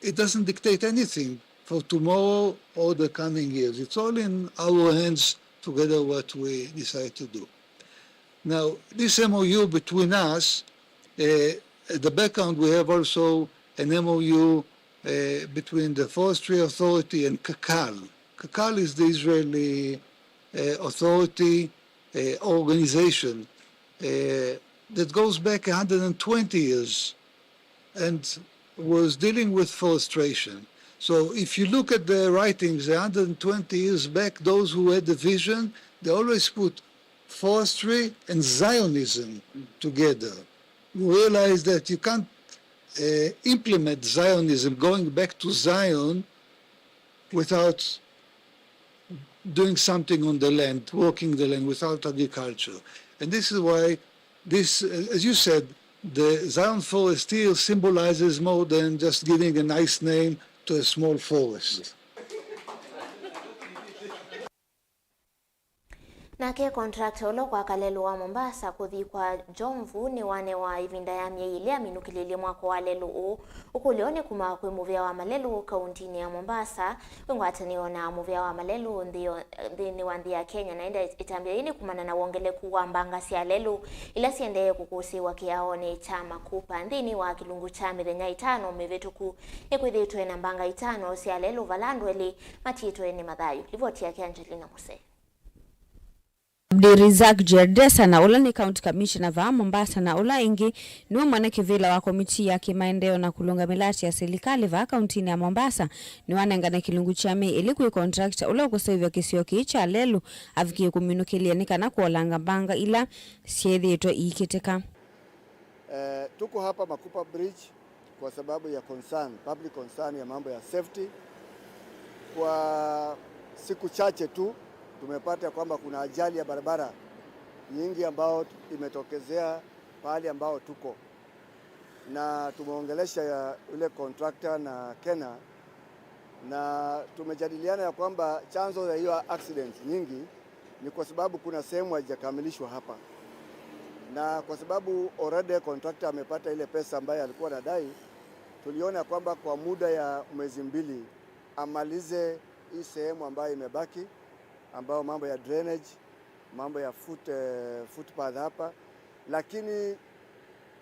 It doesn't dictate anything for tomorrow or the coming years. It's all in our hands together what we decide to do. Now, this M O U between us, uh, at the background we have also an M O U, uh, between the Forestry Authority and Kakal. Kakal is the Israeli, uh, authority, uh, organization, uh, that goes back a hundred and twenty years and was dealing with forestation. So if you look at the writings a hundred and twenty years back, those who had the vision, they always put forestry and Zionism together. You realize that you can't, uh, implement Zionism, going back to Zion, without doing something on the land, working the land, without agriculture. And this is why this, uh, as you said, the Zion forest here symbolizes more than just giving a nice name to a small forest. Nake contractor ũla ũkwaka lelũ wa Mombasa kũthi kwa Jomvu nĩwanewa ĩvinda ya myei ĩlĩ aminũkĩlĩlye mwako wa lelũ ũũ. Ũkũlyo nĩ kuma kwĩ mũvĩa wa malelũ kauntinĩ ya Mombasa wĩ ngwatanĩo na mũvĩa wa malelũ nthĩ yo-, nthĩnĩ wa nthĩ ya Kenya, na ĩndĩ ĩtambya yĩĩ nĩ kumana na wongeleku wa mbanga sya lelũ ila siendee kũkũsĩĩwa kĩaonĩ kya Makupa. Nthĩnĩ wa kĩlungu kya mĩthenya ĩtano mĩvĩtũku, nĩkwĩthĩĩtwe na mbanga itano sya lelũ vala andũ elĩ matiĩtwe nĩ mathayũ. Livoti yake Angelina Musee. Abdirizak Jerdesa, na ũla nĩ County Commissioner vaa Mombasa, na ũla ĩngĩ nĩwe mwene kĩvĩla wa komitii ya kĩmaendeeo na kũlũnga mĩlatĩ ya silikalĩ vaa kauntinĩ ya Mombasa, nĩwanengane kĩlungu kya myei ĩlĩ kwĩ contractor ũla ũkũseũvya kĩsio kĩĩ kya lelũ avikĩe kũminũkĩlya nĩ kana kũolanga mbanga ila syeethĩĩtwe iikĩtĩka. Eh, tuko hapa Makupa Bridge kwa sababu ya concern, public concern ya mambo ya safety. Kwa siku chache tu tumepata kwamba kuna ajali ya barabara nyingi ambao imetokezea pahali ambao tuko. Na tumeongelesha ya yule contractor na Kena, na tumejadiliana ya kwamba chanzo ya hiyo accidents nyingi ni kwa sababu kuna sehemu haijakamilishwa hapa, na kwa sababu already contractor amepata ile pesa ambayo alikuwa anadai, tuliona kwamba kwa muda ya mwezi mbili amalize hii sehemu ambayo imebaki, ambayo mambo ya drainage, mambo ya foot, eh, footpath hapa, lakini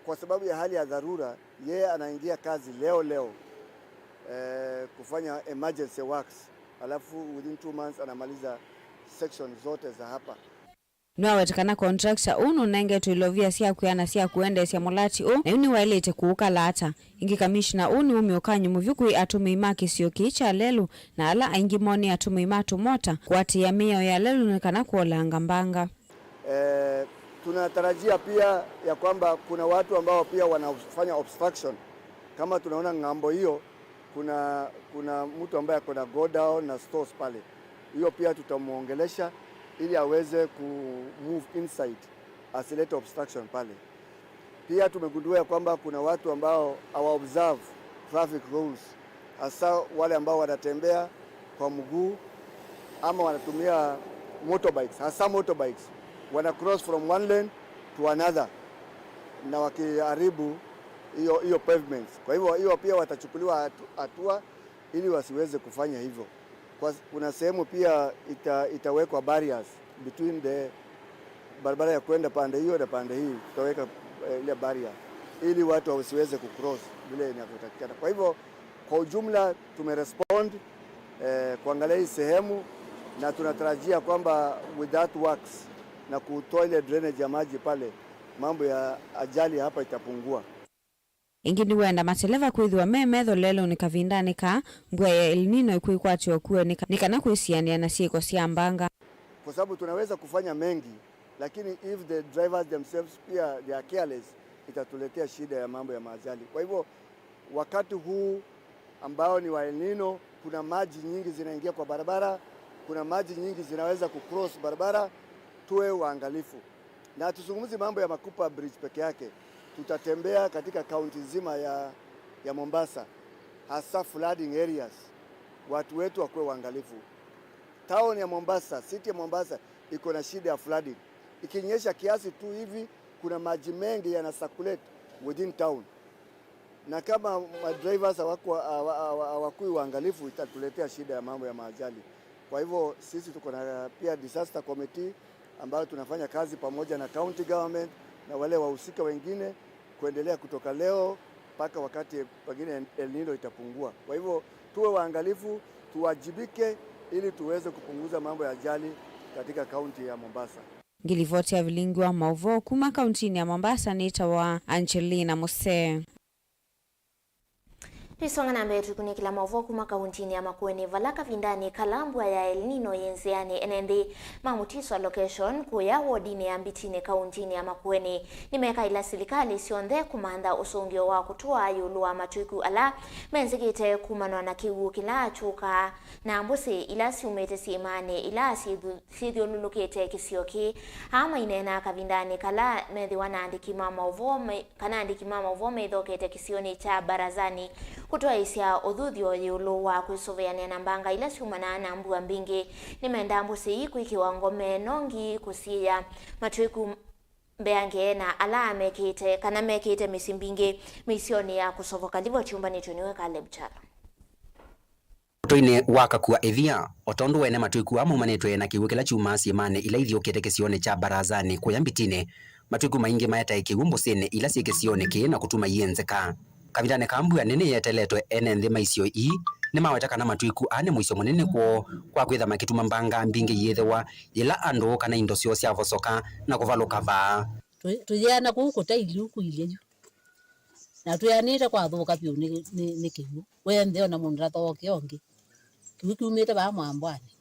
kwa sababu ya hali ya dharura, yeye anaingia kazi leo leo, eh, kufanya emergency works, alafu within two months anamaliza section zote za hapa. Nĩwaweta kana contractor ũũ nũnengetwe ilovia sya kwĩana sya kũendeesya mũlati ũũ, na yu nĩwaĩlĩte kũũkala ata. Ĩngĩ kamishna ũũ nĩwumie ũkany'o mũvyũ kwĩ atũmĩi ma kĩsio kĩĩ kya lelũ, na ala aingĩ moo nĩ atũmĩi ma tũmota kũatĩĩa mĩao ya lelũ nĩ kana kũolanga mbanga. Eh, tunatarajia pia ya kwamba kuna watu ambao pia wanafanya obstruction. Kama tunaona ng'ambo hiyo, kuna, kuna mtu ambaye ako na godown na stores pale. Hiyo pia tutamuongelesha ili aweze ku move inside, asilete obstruction pale. Pia tumegundua ya kwamba kuna watu ambao hawa observe traffic rules, hasa wale ambao wanatembea kwa mguu ama wanatumia motorbikes, hasa motorbikes, wana cross from one lane to another na wakiharibu hiyo, hiyo pavements. Kwa hivyo hiyo pia watachukuliwa hatu- hatua ili wasiweze kufanya hivyo. Kwa, kuna sehemu pia ita, itawekwa barriers between the barabara ya kwenda pande hiyo na pande hii, tutaweka eh, ile barrier ili watu wasiweze kucross vile inavyotakikana. Kwa hivyo kwa ujumla tumerespond eh, kuangalia hii sehemu, na tunatarajia kwamba with that works na kutoa ile drainage ya maji pale, mambo ya ajali hapa itapungua. Ĩngĩ nĩwenda mateleva kwĩthĩwa me metho lelũnĩ kavindanĩ kaa mbua ya El Nino ĩkwĩkwatĩwa kw'o nĩ ka- nĩ kana kwĩsianĩa na syĩko sya mbanga. Kwa sababu tunaweza kufanya mengi, lakini if the drivers themselves pia they are careless, itatuletea shida ya mambo ya maajali. Kwa hivyo wakati huu ambao ni wa El Nino, kuna maji nyingi zinaingia kwa barabara, kuna maji nyingi zinaweza kucross barabara, tuwe waangalifu. Na hatuzungumzi mambo ya Makupa Bridge peke yake, tutatembea katika kaunti nzima ya, ya Mombasa, hasa flooding areas. Watu wetu wakuwe waangalifu. Town ya Mombasa, city ya Mombasa iko na shida ya flooding. Ikinyesha kiasi tu hivi, kuna maji mengi yana circulate within town, na kama madrivers hawako- hawa- hawa- hawakui waangalifu, itatuletea shida ya mambo ya maajali. Kwa hivyo sisi tuko na pia disaster committee ambayo tunafanya kazi pamoja na county government na wale wahusika wengine kuendelea kutoka leo mpaka wakati pengine El Nino itapungua. Kwa hivyo tuwe waangalifu, tuwajibike ili tuweze kupunguza mambo ya ajali katika kaunti ya Mombasa. Ngilivoti ya vilingi wa maũvoo kuma kauntinĩ ya Mombasa nĩtawa Angelina Musee. Twĩsonga na mbee tũkunĩkĩla maũvoo kuma kauntinĩ ya Makueni, vala kavindanĩ kala mbua ya El Nino yĩ nzĩanĩ, ene nthĩ ma Mutiso Location kũya wodinĩ ya Mbitinĩ kauntinĩ ya Makueni nĩmekaĩla silikalĩ syonthe kũmantha ũsũngĩo wa kũtũa ĩũlũ wa matwĩku ala menzĩkĩte kumanwa na kĩw'ũ kĩla kyũkaa na mbũsĩ ila syumĩte syĩmanĩ ila syĩthu- syĩthyũlũlũkĩte kĩsio kĩĩ. Aa maineenaa kavindanĩ kala methĩwa na andĩki ma maũvoo me- kana andĩki ma maũvoo methokete kĩsionĩ kya Barazani kũtwaĩĩsya ũthuthyo ĩũlũ wa kwĩsũvĩanĩa na mbanga ila syumanaa na mbua mbingĩ. Nĩmendaa mbũsĩ ii kwĩkĩwa ngome no ngi kũsiĩĩa matwĩku mbeange na ala mekĩte kana mekĩte mĩsyĩ mbingĩ mĩisyonĩ ya kũsovoka. Livoti yũmbanĩtw'e nĩwe Caleb Kyalo. Ũtũinĩ wa Kakua Ĩvia, o tondũ wene matwĩku aa maumanĩtwe na kĩw'ũ kĩla kyumaa syĩmanĩ ila ithyũkĩte kĩsionĩ kya Barazani kũya Mbitinĩ, matwĩku maingĩ maetae kĩw'ũ mbũsĩnĩ ila syĩ kĩsionĩ kĩĩ na kũtuma ienzeka. Kavindanĩ ka mbua nene yeteletwe, ene nthĩ ma isio ii nĩmaweta kana matwĩku aa nĩ mũisyo mũnene kwoo kwa kwĩtha makĩtuma mbanga mbingĩ iyĩthĩwa yĩla andũ kana indo syoo syavosoka na kũvalũka vaa. Tũ- tũyĩana kũu kũtailyĩ ũkũilye yu. Na twĩanĩte kwathũka vyũ nĩ, nĩ, nĩ kĩw'ũ. Wee nthĩ ona mũndũ ndathookea ũngĩ. Kĩw'ũ kyumĩte vaa mwambwanĩ.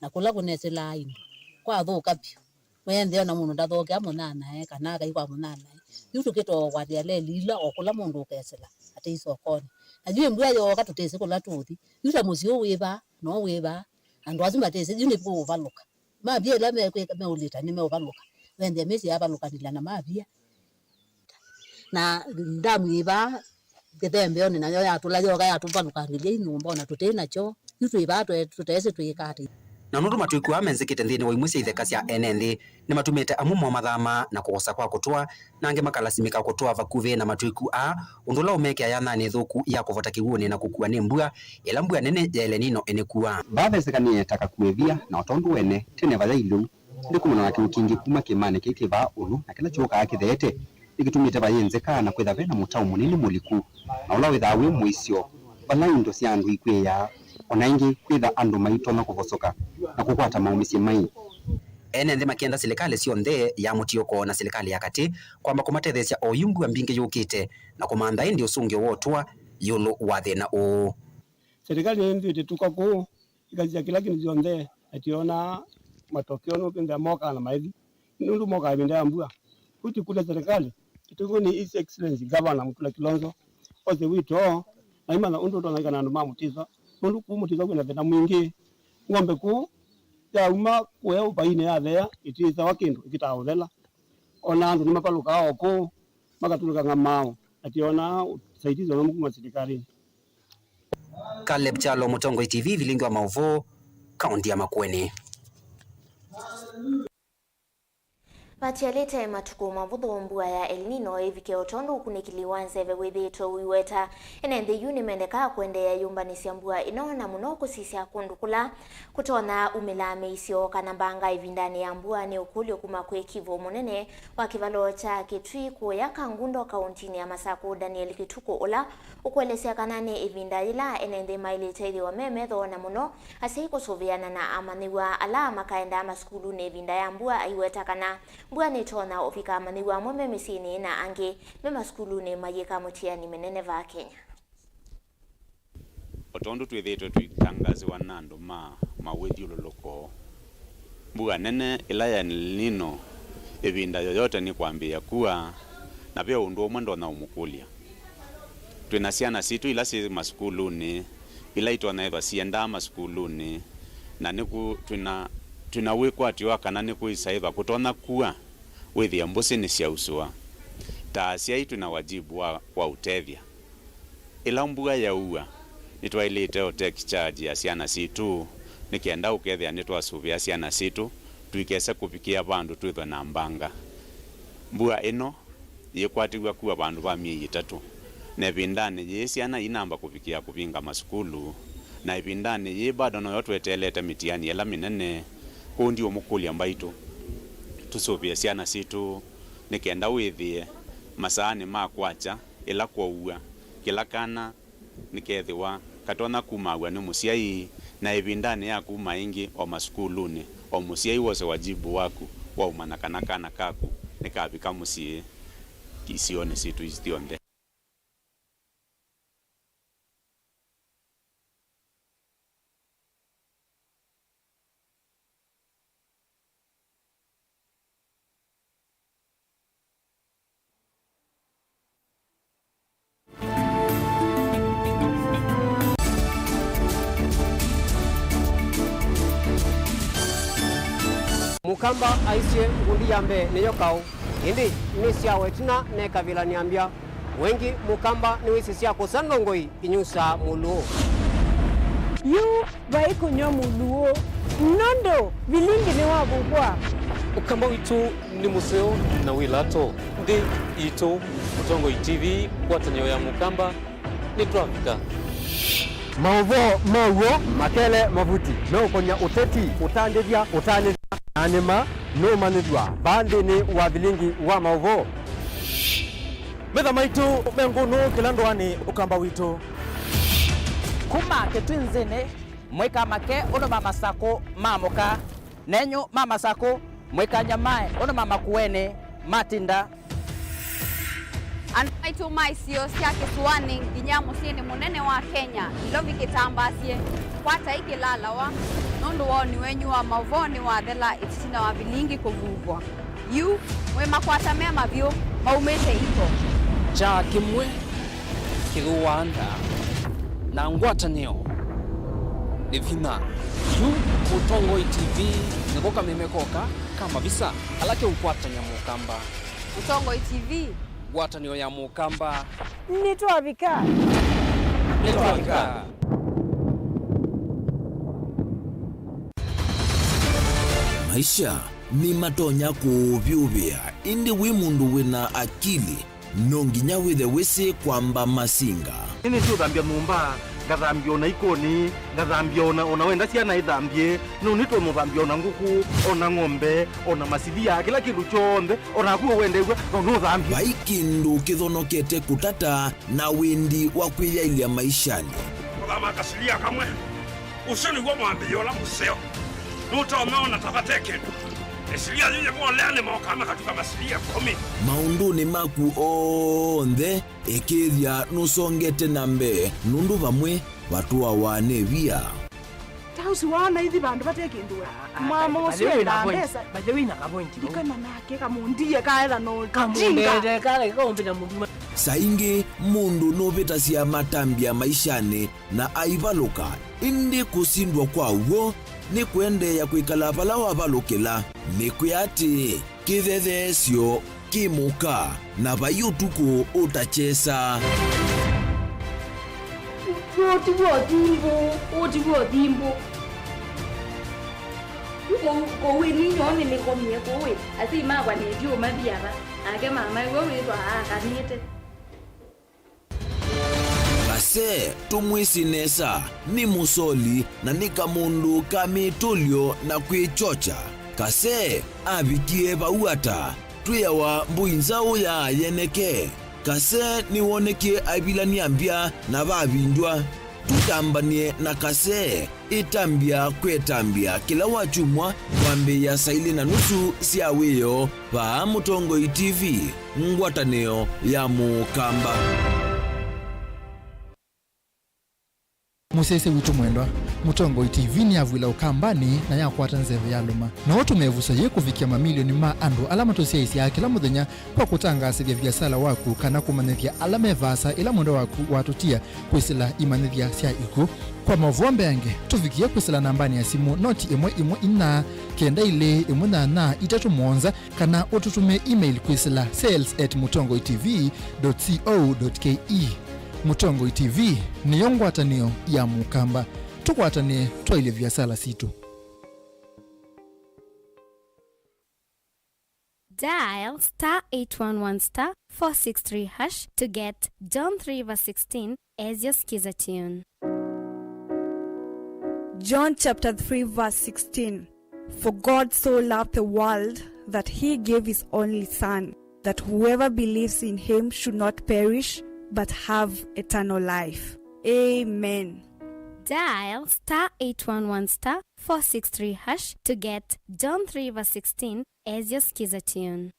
Na kũla kũnesĩlaa indo. Kwathũka vyũ. Wee nthĩ ona mũndũ ndathookea mũnyanyae kana akai kwa mũnyanyae. Yu tũkĩtoa kwatĩa leli ila o kũla mũndũ ũkesĩla atĩ isokonĩ. Na yu ĩmbua yooka tũtĩsĩ kũla tũũthi. Yu ta mũsyĩ ũũ wĩ vaa, no wĩ vaa. Andũ asu matĩsĩ, yu nĩkũũvalũka. Mavia ĩla mekwĩka meũlĩta nĩmeũvalũka. Wendea mĩsyĩ yavalũkanĩlya na mavia. Na ndamu yĩ vaa kĩthembeonĩ nayo yatũla yoka yatũvalũkanĩlya inyũmba ona tũtĩ nakyo. Yu twĩ vaa tũteesĩ twĩka ata. Na nũndũ matwĩku aa menzĩkĩte nthĩnĩ wa imwe sya itheka sya ene nthĩ, nĩmatumĩte amwe moo mathama na kũosa kwa kũtũa, na angĩ makalasimĩka kũtũa vakuvĩ na matwĩku aa, ũndũ ũla ũmekĩa yanyanĩ ĩthũku ya kũvota kĩw'ũnĩ na kũkuwa nĩ mbua, ĩla mbua nene ya El Nino ĩnĩkuaa. Vaa vesekanĩe ta Kakua Ĩvia, na o tondũ wene tene vayai lĩu, ndĩkumanwa na kĩw'ũ kingĩ kuma kĩĩmanĩ kĩĩ kĩ vaa ũlũ, na kĩla kyũkaa kĩtheete nĩkĩtumĩte vayĩ nzeka na kwĩtha ve na mũtau mũnini mũliku, na ũla wĩthaa wĩ mũisyo vala indo sya andũ ikw'ĩĩaa. O na ĩngĩ, kwĩtha andũ maitonya kũvosoka na kũkwata maũmĩsye mai. Ene nthĩ makenda silikalĩ syonthe ya mũtiũko na silikalĩ ya katĩ kwamba kũmatetheesya oyu mbua mbingĩ yũkĩte na kũmantha ĩndĩ ũsũngĩo wotwa ĩũlũ wa thĩna ũũ. Silikalĩ ĩnthĩ ĩtĩtũka kũu, ĩkasisya kĩla kĩndũ kyonthe, na tyoonaa matokeo nũkĩnzĩa mokaa na maethi, nũndũ mokaa ĩvinda ya mbua. Kũu tũkũlya silikalĩ ĩtũvĩwe nĩ His Excellency Governor Mutula Kilonzo ose wĩtoo, na imanya ũndũ ũtonya kwĩka na andũ ma mũtĩswa, nũndũ kũu mũtĩswa kwĩna thĩna mwingĩ. Ng'ombe kũu yauma kũya ũvainĩ yatheea, ĩtĩĩsawa kĩndũ, ĩkĩtaa ũthela. O na andũ nĩmavalũkaa o kũu, makatũlũka ng'amao, na tyoonaa ũsaidizi o na ũmwe kuma silikalĩnĩ. Caleb Kyalo, Mũtongoi T V, Vilingi wa Maũvoo, kaũntĩ ya Makueni. Vatialĩte matukũ mavũthũ, mbua ya El Nino ĩvike o tondũ ũkunĩkĩli wa nzeve wĩthĩĩtwe ũiweta. Ene nthĩ yu nĩmendekaa kũendeea yũmbanĩsya mbua ĩno, na mũno kũsisya kũndũ kũla kũtonya umĩla mĩisyo kana mbanga ĩvindanĩ ya mbua, nĩ ũkũlyo kuma kwĩ kivu mũnene wa kĩvalo kya Kĩtui kũya Kangundo, kaũntĩnĩ ya Masakũ, Daniel Kĩtukũ, ũla ũkũelesya kana nĩ ĩvinda yĩla ene nthĩ maĩlĩte ĩthĩwa me metho, na mũno asyai kũsũvĩana na amanyĩw'a ala makaendaa masukulunĩ ĩvinda ya mbua, aiweta kana mbua nĩtonya ũvika amanyĩw'a amwe me mĩsyĩnĩ na angĩ me masukulunĩ mayĩka mũtiani mĩnene vaa Kenya. O tondũ twĩthĩĩtwe tũitangaasiwa na andũ ma mawĩthyũlũlũko, mbua nene ĩla ya El Nino ĩvinda yoyote nĩkwambĩĩa kua, na ve ũndũ ũmwe ndonya ũmũkũlya. Twĩ na syana sitũ ila syĩ masukulunĩ, ila itonya ĩthwa siendaa masukulunĩ, na nĩku twĩ na, twĩ na wĩkwatyo wa kana nĩkwĩsa ĩthwa kũtonya kua wĩthĩe mbũsĩ nĩsyausũa. Ta asyai twĩ na wajibu wa, wa ũtethya. Ĩla mbua yaua, nĩtwaĩlĩte o take charge ya syana sitũ, nĩ kenda ũkethĩa nĩtwasũvĩa syana sitũ, tũikese kũvikĩa vandũ twĩthwe na mbanga. Mbua ĩno yĩkwatĩw'a kua vandũ va myei ĩtatũ, na ĩvindanĩ yĩĩ syana inamba kũvikĩa kũvinga masukulu, na ĩvindanĩ yĩĩ bado noyo tweteelete mĩtiani ĩla mĩnene. Kwoou ndiũmũkũlya mbaitũ tũsũvĩe syana sitũ, nĩ kenda wĩthĩe masaanĩ ma kwakya ĩla kwaua, kĩla kana nĩkethĩwa katonya kumaaw'a nĩ mũsyai, na ĩvindanĩ ya kuma ĩngĩ o masukulunĩ, o mũsyai wose wajibu waku wa ũmanya kana kana kaku nĩkavika mũsyĩ isionĩ sitũ syonthe. Mũkamba aisye, ngundi ya mbee nĩyo kaũ, ĩndĩ nĩsyawa ĩtina nekavĩla nĩambya. Wengĩ Mũkamba nĩwĩsĩ sya kũsa ndongoi inyusaa Mũlũũ. Yu vai kũnywa Mũlũũ, nũndũ vilingi nĩwavukwa. Ũkamba witũ nĩ mũseo na wĩ lato. Nthĩ itũ, Mũtongoi T V, ngwatanĩo ya Mũkamba, nĩtwavika. Maũvoo ma w'o, makele mavuti, meũkony'a ũteti, ũtandĩthya, ũtanĩthya, na nĩma nũũmanyĩthw'a vaa nthĩnĩ wa vilingi wa maũvoo. Metha maitũ me ngũnũ kĩla ndũanĩ Ũkamba witũ. Kuma Kĩtwinzĩnĩ, mũikamake ũndũ ma Masakũ maamũka, nenyu ma Masakũ mũikanyamae ũndũ ma Makuenĩ matinda. Andũ maitũ ma isio sya kĩsũanĩ nginya mũsyĩnĩ mũnene wa Kenya, Nairobi kĩtambaasye, kwatai kĩlalawa, nũndũ woni wenyu wa maũvoo nĩwathela ĩtina wa vilingi kũvuvwa. Yu, mwĩ makwata me mavyũ, maumĩte iko. Kyaa kĩmwe kĩthũaa nda, na ngwatanĩo nĩ vinya. Yu, Mũtongoi T V nĩko kameme koka ka mavisa ala keũkwatany'a Mũkamba. Mũtongoi T V. Ngwatanĩo ya Mũkamba. Nĩtwavika. Nĩtwavika. Maisha nĩmatonya kũũvyũvĩa, ĩndĩ wĩ mũndũ wĩ na akili, no nginya wĩthe wĩsĩ kwamba masinga. Nĩnĩsĩ ũthambya nyũmba, ngathambya o na ikoni, ngathambya o na, o na wenda syana ithambye, no nĩtũmũthambya o na ngũkũ, o na ng'ombe, o na masilia, kĩla kĩndũ kyonthe, o naku ũwendeew'a, no nũthambye. Vai kĩndũ kĩthonokete kũtata na wĩndi wa kwĩyaĩlya maishanĩ. Kũthama kasilia kamwe. Ũsu nĩw'o mwambĩĩo ũla mũseo. Nũtonya ona ta vate kĩndũ. Ĩsilia yu yĩvolea nĩ mokaa makatuka masilia ĩkũmi. Maũndũnĩ maku onthe, ĩkĩĩthya nũsongete na mbee, nũndũ vamwe vatũawa nĩ via. Ta ũsu waona ithi vandũ vate kĩndũ we. Ah, ah, mwamo by the ũsu way, wĩna enda point. Mbesa. By the way, na ka point, no? Ikana nake kamũndie kaetha no jinga. Kamũndete, kale, kaũmbĩta mũndũ ma- Saa ingĩ mũndũ nũvĩtasya matambya maishanĩ na aivalũka, ĩndĩ kũsindwa kwa w'o nĩ kũendeea kwĩkala vala wavalũkĩla. Nĩkwĩa atĩĩ, kĩthetheesyo kĩ mũka, na vai ũtukũ ũtakyesa. Ũũ ti w'o thimbũ, ũũ ti w'o thimbũ. Kũu, kũu ĩ ninyoo nĩnĩkomie kũu ĩ, asyai makwa nĩndiũmathi ava, nake mama w'o wĩthwa aakanĩte. Kase, tũmwĩsĩ nesa, nĩ mũsoli na nĩ kamũndũ ka mĩtũlyo na kwĩkyokya. Kase avikie vau ata? Twĩawa mbũi nzaũ ya yeneke. Kase nĩwonekie aivilany'a mbya na vavindw'a. Tũtambany'e na Kase. Ĩtambya kwĩ ĩtambya kĩla wakyumwa kwambĩĩa saa ilĩ na nusu sya wĩoo vaa Mũtongoi T V, ngwatanĩo ya Mũkamba. Mũsyaĩĩsya witũ mwendwa, Mũtongoi T V nĩyavw'ĩla Ũkambanĩ na yakwata nzeve yalũma. No ũtũme ĩvuso yĩĩ kũvikĩa mamilioni ma andũ ala matũsyaĩĩsyaa kĩla mũthenya kwa kũtangaasĩthya viasala waku kana kũmanyĩthya ala me vaasa ĩla mwendwa waku watũtia kwĩsĩla imanyĩthya sya ikw'ũ. Kwa maũvoo mbeange, tũvikĩe kwĩsĩla nambanĩ ya simũ noti ĩmwe ĩmwe inya kenda ilĩ ĩmwe nyanya itatũ mũonza, kana ũtũtũmĩe email kwĩsĩla sales at mũtongoi T V dot co dot K E. Mũtongoi T V nĩyo ngwatanĩo ya Mũkamba. Tũkwatanĩe twaĩlye viasala sitũ. Dial star eight one one star four six three hash to get John three verse sixteen as your skiza tune. John chapter three verse sixteen. For God so loved the world that he gave his only Son, that whoever believes in him should not perish but have eternal life. Amen. Dial star eight one one star four six three hash to get John three verse sixteen as your skiza tune.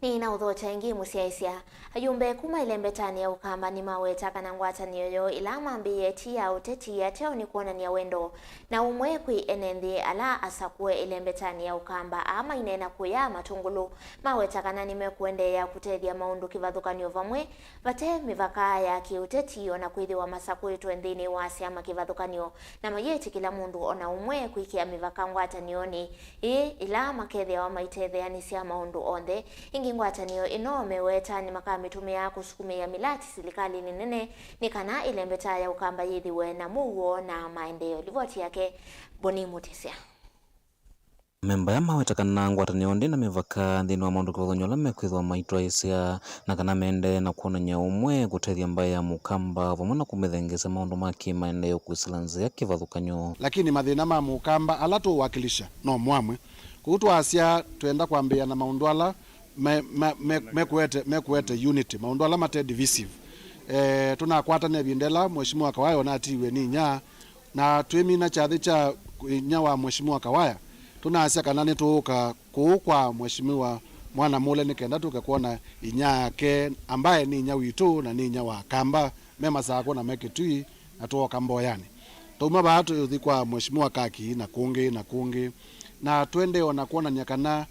Nĩnaũthokya ĩngĩ mũsyaĩĩsya. Ayumbe kuma ĩlembetanĩ ya Ũkamba nĩmaweta kana ngwatanĩo yoo ĩla mambĩĩe ti ya ũteti, ateo nĩ kwonany'a wendo na ũmwe kwĩ ene nthĩ ala asakũe ĩlembetanĩ ya Ũkamba. Aa maineena kũya Matũngũlũ maweta kana nĩmekũendeea kũtethya maũndũ kĩvathũkany'o vamwe vate mĩvaka ya kĩũteti, o na kwĩthĩwa masakũĩtwe nthĩnĩ wa syama kĩvathũkany'o, na mayĩtĩkĩla mũndũ o na ũmwe kwĩkĩa mĩvaka ngwatanĩonĩ ĩĩ ĩla makethĩawa maitetheanĩsya maũndũ onthe. Ĩngĩ, ngwatanĩo ĩno meweta nĩmakamĩtũmĩa kũsukumĩĩa mĩlati silikalĩnĩ nene nĩ kana ĩlembeta ya Ũkamba yĩthĩwe na mũuo na maendeeo. Livoti yake Boni Mutisya. Amemba aya maweta kana ngwatanĩo ndĩ na mĩvaka nthĩnĩ wa maũndũ kĩvathũkany'o ala mekwĩthĩwa maitwaĩĩsya, na kana meendee na kwonany'a ũmwe kũtethya mbaĩ ya Mũkamba vamwe na kũmĩthengeesya maũndũ ma kĩ-maendeeo kwĩsĩla nzĩa kĩvathũkany'o. Lakini mathĩna ma Mũkamba ala tũũwakilisha no mwamwe. Kwoou twasya twenda kwambĩĩa na maũndũ ala me, me, me, mekũete, mekũete unity, maũndũ ala mate divisive. Eh, tũnakwatana ĩvinda ĩla Mheshimiwa Kawaya onatiiwe nĩ inya, na twĩmina kyathĩ kya inya wa Mheshimiwa Kawaya, tũnasya kana nĩtũũka kũũ kwa Mheshimiwa Mwanamũle nĩ kenda tũke kwona inya yake, ambaye nĩ inya witũ na nĩ inya wa Akamba me Masakũ na me Kitui, na tũoka Mboyanĩ. Twauma vaa tũthi kwa Mheshimiwa Kaki na kũngĩ na kũngĩ, na tũendee o na kwonany'a kana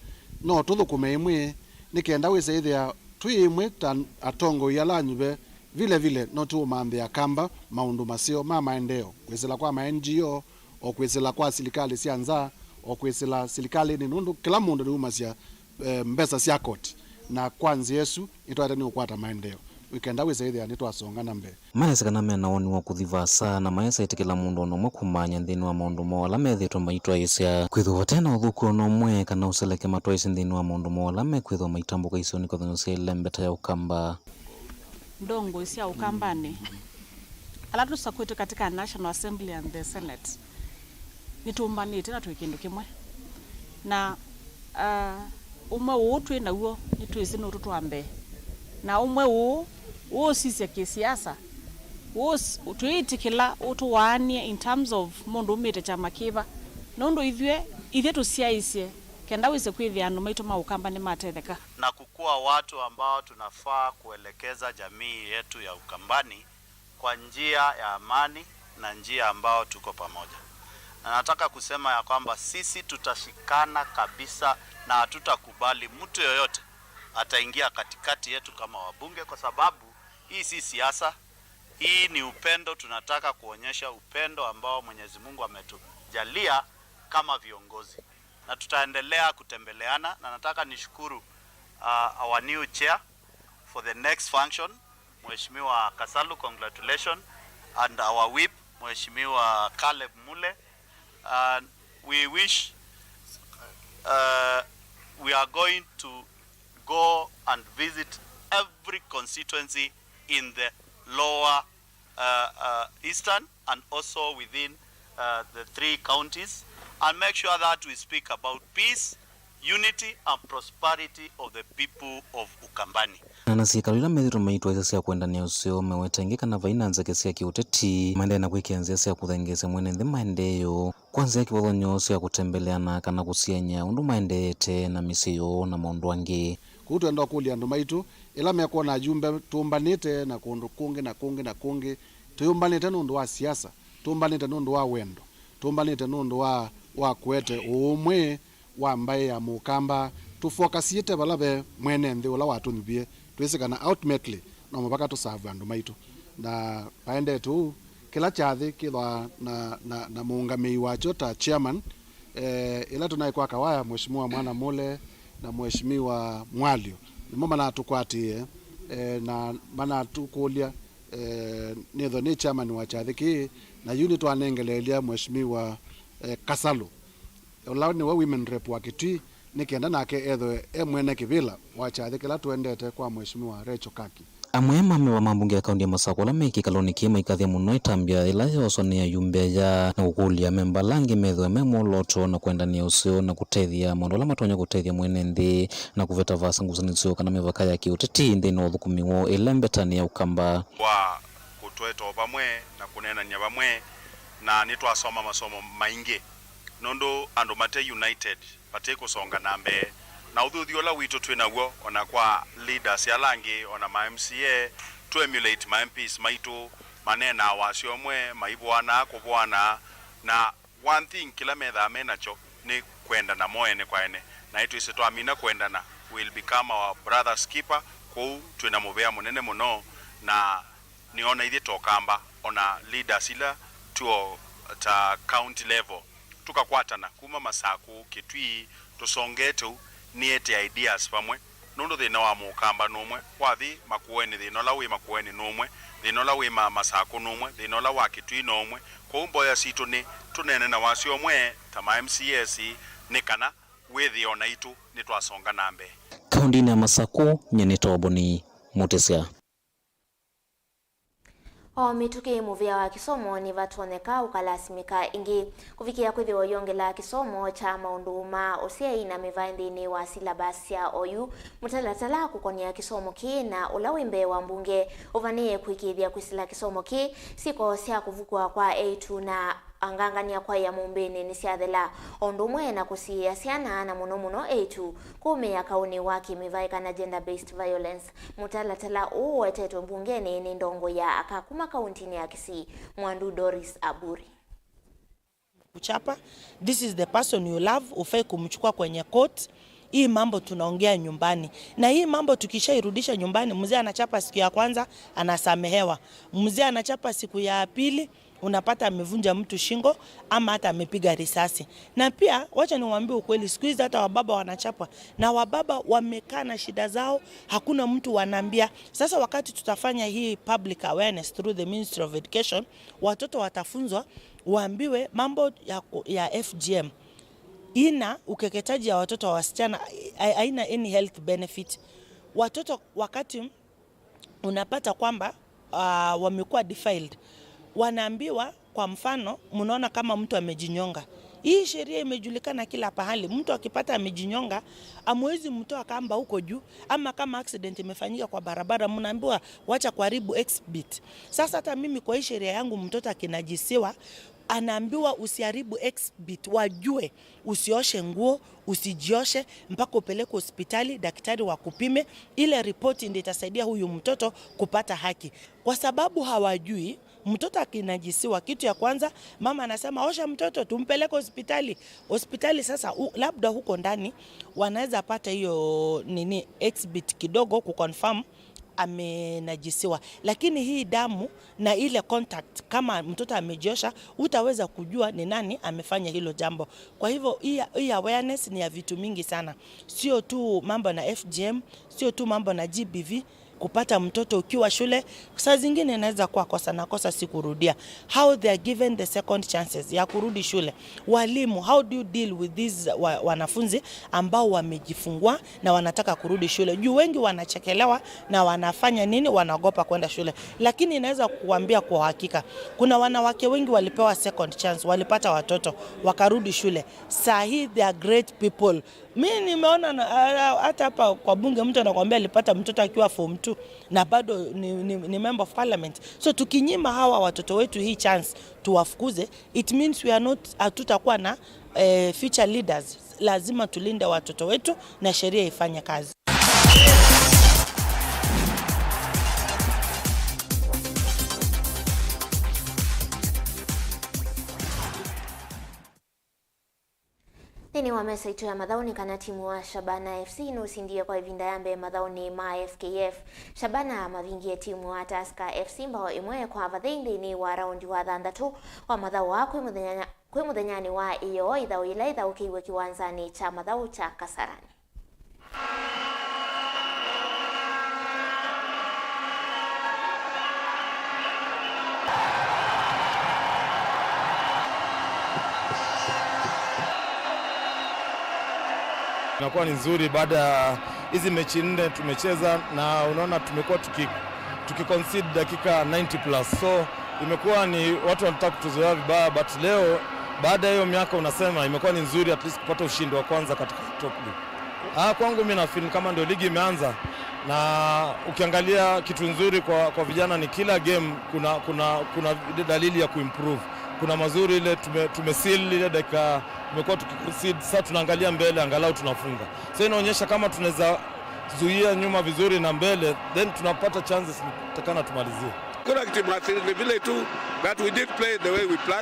no tũthũkũme ĩmwe nĩ kenda wĩse ĩthĩa twĩ ĩmwe ta atongoi ala anyuve. Vile vile, no tũũmanthĩa Akamba maũndũ maseo ma maendeeo, kwĩsĩla kwa ma N G O, o kwĩsĩla kwa silikalĩ sya nza, o kwĩsĩla silikalĩnĩ, nũndũ kĩla mũndũ nĩwumasya, eh, mbesa sya koti, na kwa nzĩa ĩsu nĩtwaĩte nĩ ũkwata maendeeo, nĩ kenda wĩse ĩthĩa nĩtwasonga na mbee. Maesĩ kana me na woni wa kũthi vaasa, na maesa ĩtĩkĩla mũndũ o na ũmwe kũmanya nthĩnĩ wa maũndũ moo ala methĩĩtwe maitwaĩĩsya. Kwĩthĩwa vate na ũthũku o na ũmwe kana ũseleke matwaĩĩsye nthĩnĩ wa maũndũ moo ala mekwĩthĩwa maitambũka isionĩ kĩvathũkany'o sya ĩlembeta ya Ũkamba. Ndongoi sya Ũkambanĩ ala tũsakũĩtwe katika National Assembly and the Senate nĩtũmbanĩte na twĩ kĩndũ kĩmwe. Na, ah, ũmwe ũũ twĩ naw'o nĩtwĩsĩ nũtũtwaa mbee. Na ũmwe ũũ, ũũ ũsisya kĩsiasa, ũũ s-, twĩĩtĩkĩla ũtũwaanie in terms of mũndũ umĩte kyama kĩva. Nũndũ ithyĩ, ithyĩ tũsyaĩĩsye kenda wĩse kwĩthĩa andũ maitũ ma Ũkamba nĩmatetheka. Na kukuwa watu ambao tunafaa kuelekeza jamii yetu ya Ukambani kwa njia ya amani na njia ambao tuko pamoja. Na nataka kusema ya kwamba sisi tutashikana kabisa na hatutakubali mtu yoyote ataingia katikati yetu kama wabunge, kwa sababu hii si siasa, hii ni upendo. Tunataka kuonyesha upendo ambao Mwenyezi Mungu ametujalia kama viongozi, na tutaendelea kutembeleana, na nataka nishukuru, uh, our new chair for the next function, Mheshimiwa Kasalu, congratulations, and our whip, Mheshimiwa Caleb Mule. And we wish, uh, we are going to go and visit every constituency in the lower, uh, uh, eastern and also within, uh, the three counties, and make sure that we speak about peace, unity and prosperity of the people of Ukambani. Na na syĩkalo ila methĩtwe maitwaĩsya sya kũendanĩa ũseo, meweta ĩngĩ kana vai na nzeke sya kĩũteti maendee na kwĩkĩa nzĩa sya kũthengeesya mwene nthĩ maendeeo kwa nzĩa ya kĩvathũkany'o sya kũtembeleana kana kũsiany'a ũndũ maendeete na mĩsyĩ yoo na maũndũ angĩ. Kwoou twenda ũkũlya andũ maitũ, ĩla mekwona ayumbe tũmbanĩte na kũndũ kũngĩ na kũngĩ na kũngĩ, tũyũmbanĩte nũndũ wa siasa, tũmbanĩte nũndũ wa wendo, tũmbanĩte nũndũ wa, wa kũete ũũmwe wa mbaĩ ya Mũkamba, tũfokasyĩte vala ve mwene nthĩ ũla watũnyuvie, twĩsĩ kana ultimately no mũvaka tũsavwe andũ maitũ. Na vaendete ũu, kĩla kyathĩ kĩthwa na, na, na mũũngamĩi wakyo ta chairman, eh, ĩla tũnaĩ kwa Kawaya, Mheshimiwa Mwana Mule na Mheshimiwa Mwalyo, nĩmo manatũkwatĩĩe, eh, na manatũkũlya, eh, nĩthwa nĩ chairman wa kyathĩ kĩĩ, na yu nĩtwanengeleelya Mheshimiwa, eh, Kasalu, ũla nĩwe women rep wa Kitui, nĩ kenda nake ethwe e mwene kĩvĩla wa kyathĩ kĩla tũendete kwa Mheshimiwa Rachel Kaki. Amwe ma amemba ma mbunge ya kaunti ya Masakũ ala me kĩkalonĩ kĩĩ maikathya mũno ĩtambya yĩla yooswa nĩ ayumbe aya na kũkũlya amemba ala angĩ methĩwe me mwolooto na kũendanĩa ũseo na kũtethya maũndũ ala matonya kũtethya mwene nthĩ na kũveta vaasa ngusanĩsyo kana mĩvaka ya kĩũteti nthĩnĩ wa ũthũkũmi woo ĩla mbetanĩ ya Ũkamba. Wa kũtũeta o vamwe na kũneenany'a vamwe, na nĩtwasoma masomo maingĩ, nũndũ andũ mate united vate kũsonga na mbee. Na ũthuthi ũla witũ twĩ naw'o, o na kwa leaders ala angĩ, o na ma M C A, tũ emulate ma M Ps maitũ, maneenaa wasya ũmwe, maivũanaa kũvũana, na one thing kĩla methaa me nakyo nĩ kwendana mo ene kwa ene. Na ĩtwĩsĩ twamina kwendana, we'll become our brother's keeper. Kwoou twĩ na mũvea mũnene mũno, na nĩona ithyĩ ta Ũkamba, o na leaders ila twĩ o ta county level, tũkakwatana kuma Masakũ, Kitui, tũsongete ũu, nĩete ideas vamwe, nũndũ thĩna wa Mũkamba nũmwe, wathi Makueni, thĩna ũla wĩ Makueni nũmwe, thĩna ũla wĩ ma Masakũ nũmwe, thĩna ũla wa Kitui nũmwe. Kwoou mboya sitũ nĩ tũneene na wasya ũmwe ta ma M C As, nĩ kana wĩthĩe o naitũ nĩtwasonga na mbee. Kaũndĩnĩ ya Masakũ, nyie nĩ Toboni Mũtĩsya. O mĩtũkĩ mũvĩa wa kĩsomo nĩvatonyeka ũkalasimĩka ĩngĩ. Kũvikĩa kwĩthĩwa ũyongela kĩsomo kya maũndũ ma ũsyai na mĩvaĩ nthĩnĩ wa syllabus sya oyu mũtalatala kũkonĩa kĩsomo kĩĩ na ũla wĩ mbee wa mbunge ũvanĩĩe kũĩkĩĩthya kwĩsĩla kĩsomo kĩĩ, syĩko sya kũvukwa kwa eĩtu na angangany'a kwaĩa mũmbĩnĩ nĩsyathela, o ũndũ ũmwe na kũsiĩĩa syana na mũno mũno eĩtu kũũmĩĩa kaũnĩ wa kĩmĩvaĩ kana gender based violence. Mũtalatala ũũ ũetetwe mbungenĩ nĩ ndongoi ya aka kuma kauntinĩ ya Kisii, Mwandu Doris Aburi. Kuchapa, this is the person you love, hufai kumchukua kwenye court. Hii mambo tunaongea nyumbani. Na hii mambo tukishairudisha nyumbani, mzee anachapa siku ya kwanza, anasamehewa. Mzee anachapa siku ya pili, unapata amevunja mtu shingo ama hata amepiga risasi. Na pia, wacha niwaambie ukweli, siku hizi hata wababa wanachapwa. Na wababa wamekaa na shida zao, hakuna mtu wanaambia. Sasa wakati tutafanya hii public awareness through the Ministry of Education, watoto watafunzwa, waambiwe mambo ya ku-, ya F G M. Ina ukeketaji ya watoto wa wasichana, hai-, haina any health benefit. Watoto wakati unapata kwamba, ah, wamekuwa defiled, wanaambiwa, kwa mfano, mnaona kama mtu amejinyonga, Hii sheria imejulikana kila pahali. Mtu akipata amejinyonga, amwezi mtoa kamba huko juu, ama kama accident imefanyika kwa barabara, mnaambiwa, "Wacha kuharibu exhibit." Sasa hata mimi kwa hii sheria yangu, mtoto akinajisiwa, anaambiwa, "Usiharibu exhibit." Wajue, usioshe nguo, usijioshe, mpaka upeleke hospitali, daktari wa kupime. Ile ripoti ndio itasaidia huyu mtoto kupata haki. Kwa sababu hawajui, mtoto akinajisiwa, kitu ya kwanza, mama anasema, "Osha mtoto, tumpeleke hospitali." Hospitali sasa, u-, labda huko ndani, wanaweza pata hiyo nini, exhibit kidogo kuconfirm amenajisiwa. Lakini hii damu na ile contact, kama mtoto amejiosha, utaweza kujua ni nani amefanya hilo jambo. Kwa hivyo, hii, hii awareness ni ya vitu mingi sana. Sio tu mambo na F G M, sio tu mambo na G B V, kupata mtoto ukiwa shule, saa zingine inaweza kuwa kosa na kosa si kurudia. How they are given the second chances ya kurudi shule. Walimu, how do you deal with these wa-, wanafunzi ambao wamejifungua na wanataka kurudi shule? Juu wengi wanachekelewa na wanafanya nini? Wanaogopa kwenda shule. Lakini inaweza kuambia kwa hakika, kuna wanawake wengi walipewa second chance, walipata watoto, wakarudi shule. Saa hii they are great people. Mi nimeona na, ah, hata hapa kwa bunge mtu anakuambia alipata mtoto akiwa form two na bado ni, ni, ni member of parliament. So tukinyima hawa watoto wetu hii chance tuwafukuze, it means we are not, hatutakuwa na, eh, future leaders. Lazima tulinde watoto wetu na sheria ifanye kazi. Nthĩnĩ wa mesa itũ ya mathaũ nĩ kana timu wa Shabana F C nũsindie kwa ĩvinda ya mbee mathaũnĩ ma F K F. Shabana mavingie timu wa Tusker F C mbao ĩmwe kwa vathei nthĩnĩ wa raundi wa thanthatũ wa mathaũ aa kwĩ mũthenya, kwĩ mũthenyanĩ wa ĩyoo, ĩthaũ yĩla ĩthaũkĩiwe kĩwanzanĩ kya mathaũ kya Kasarani. Inakuwa ni nzuri baada ya hizi mechi nne tumecheza, na unaona tumekuwa tuki, tuki concede dakika ninety plus, so imekuwa ni watu wanataka kutuzoea vibaya, but leo baada ya hiyo miaka unasema imekuwa ni nzuri at least kupata ushindi wa kwanza katika top league. Ah, kwangu mimi na feel kama ndio ligi imeanza, na ukiangalia kitu nzuri kwa, kwa vijana ni kila game kuna, kuna, kuna dalili ya kuimprove. Kuna mazuri ile tume, tumeseal ile dakika tumekuwa tukiconcede, sasa tunaangalia mbele angalau tunafunga. So inaonyesha kama tunaweza zuia nyuma vizuri na mbele, then tunapata chances, takana tumalizie. Kuna kitu mwathiri ni vile tu that we did play the way we planned.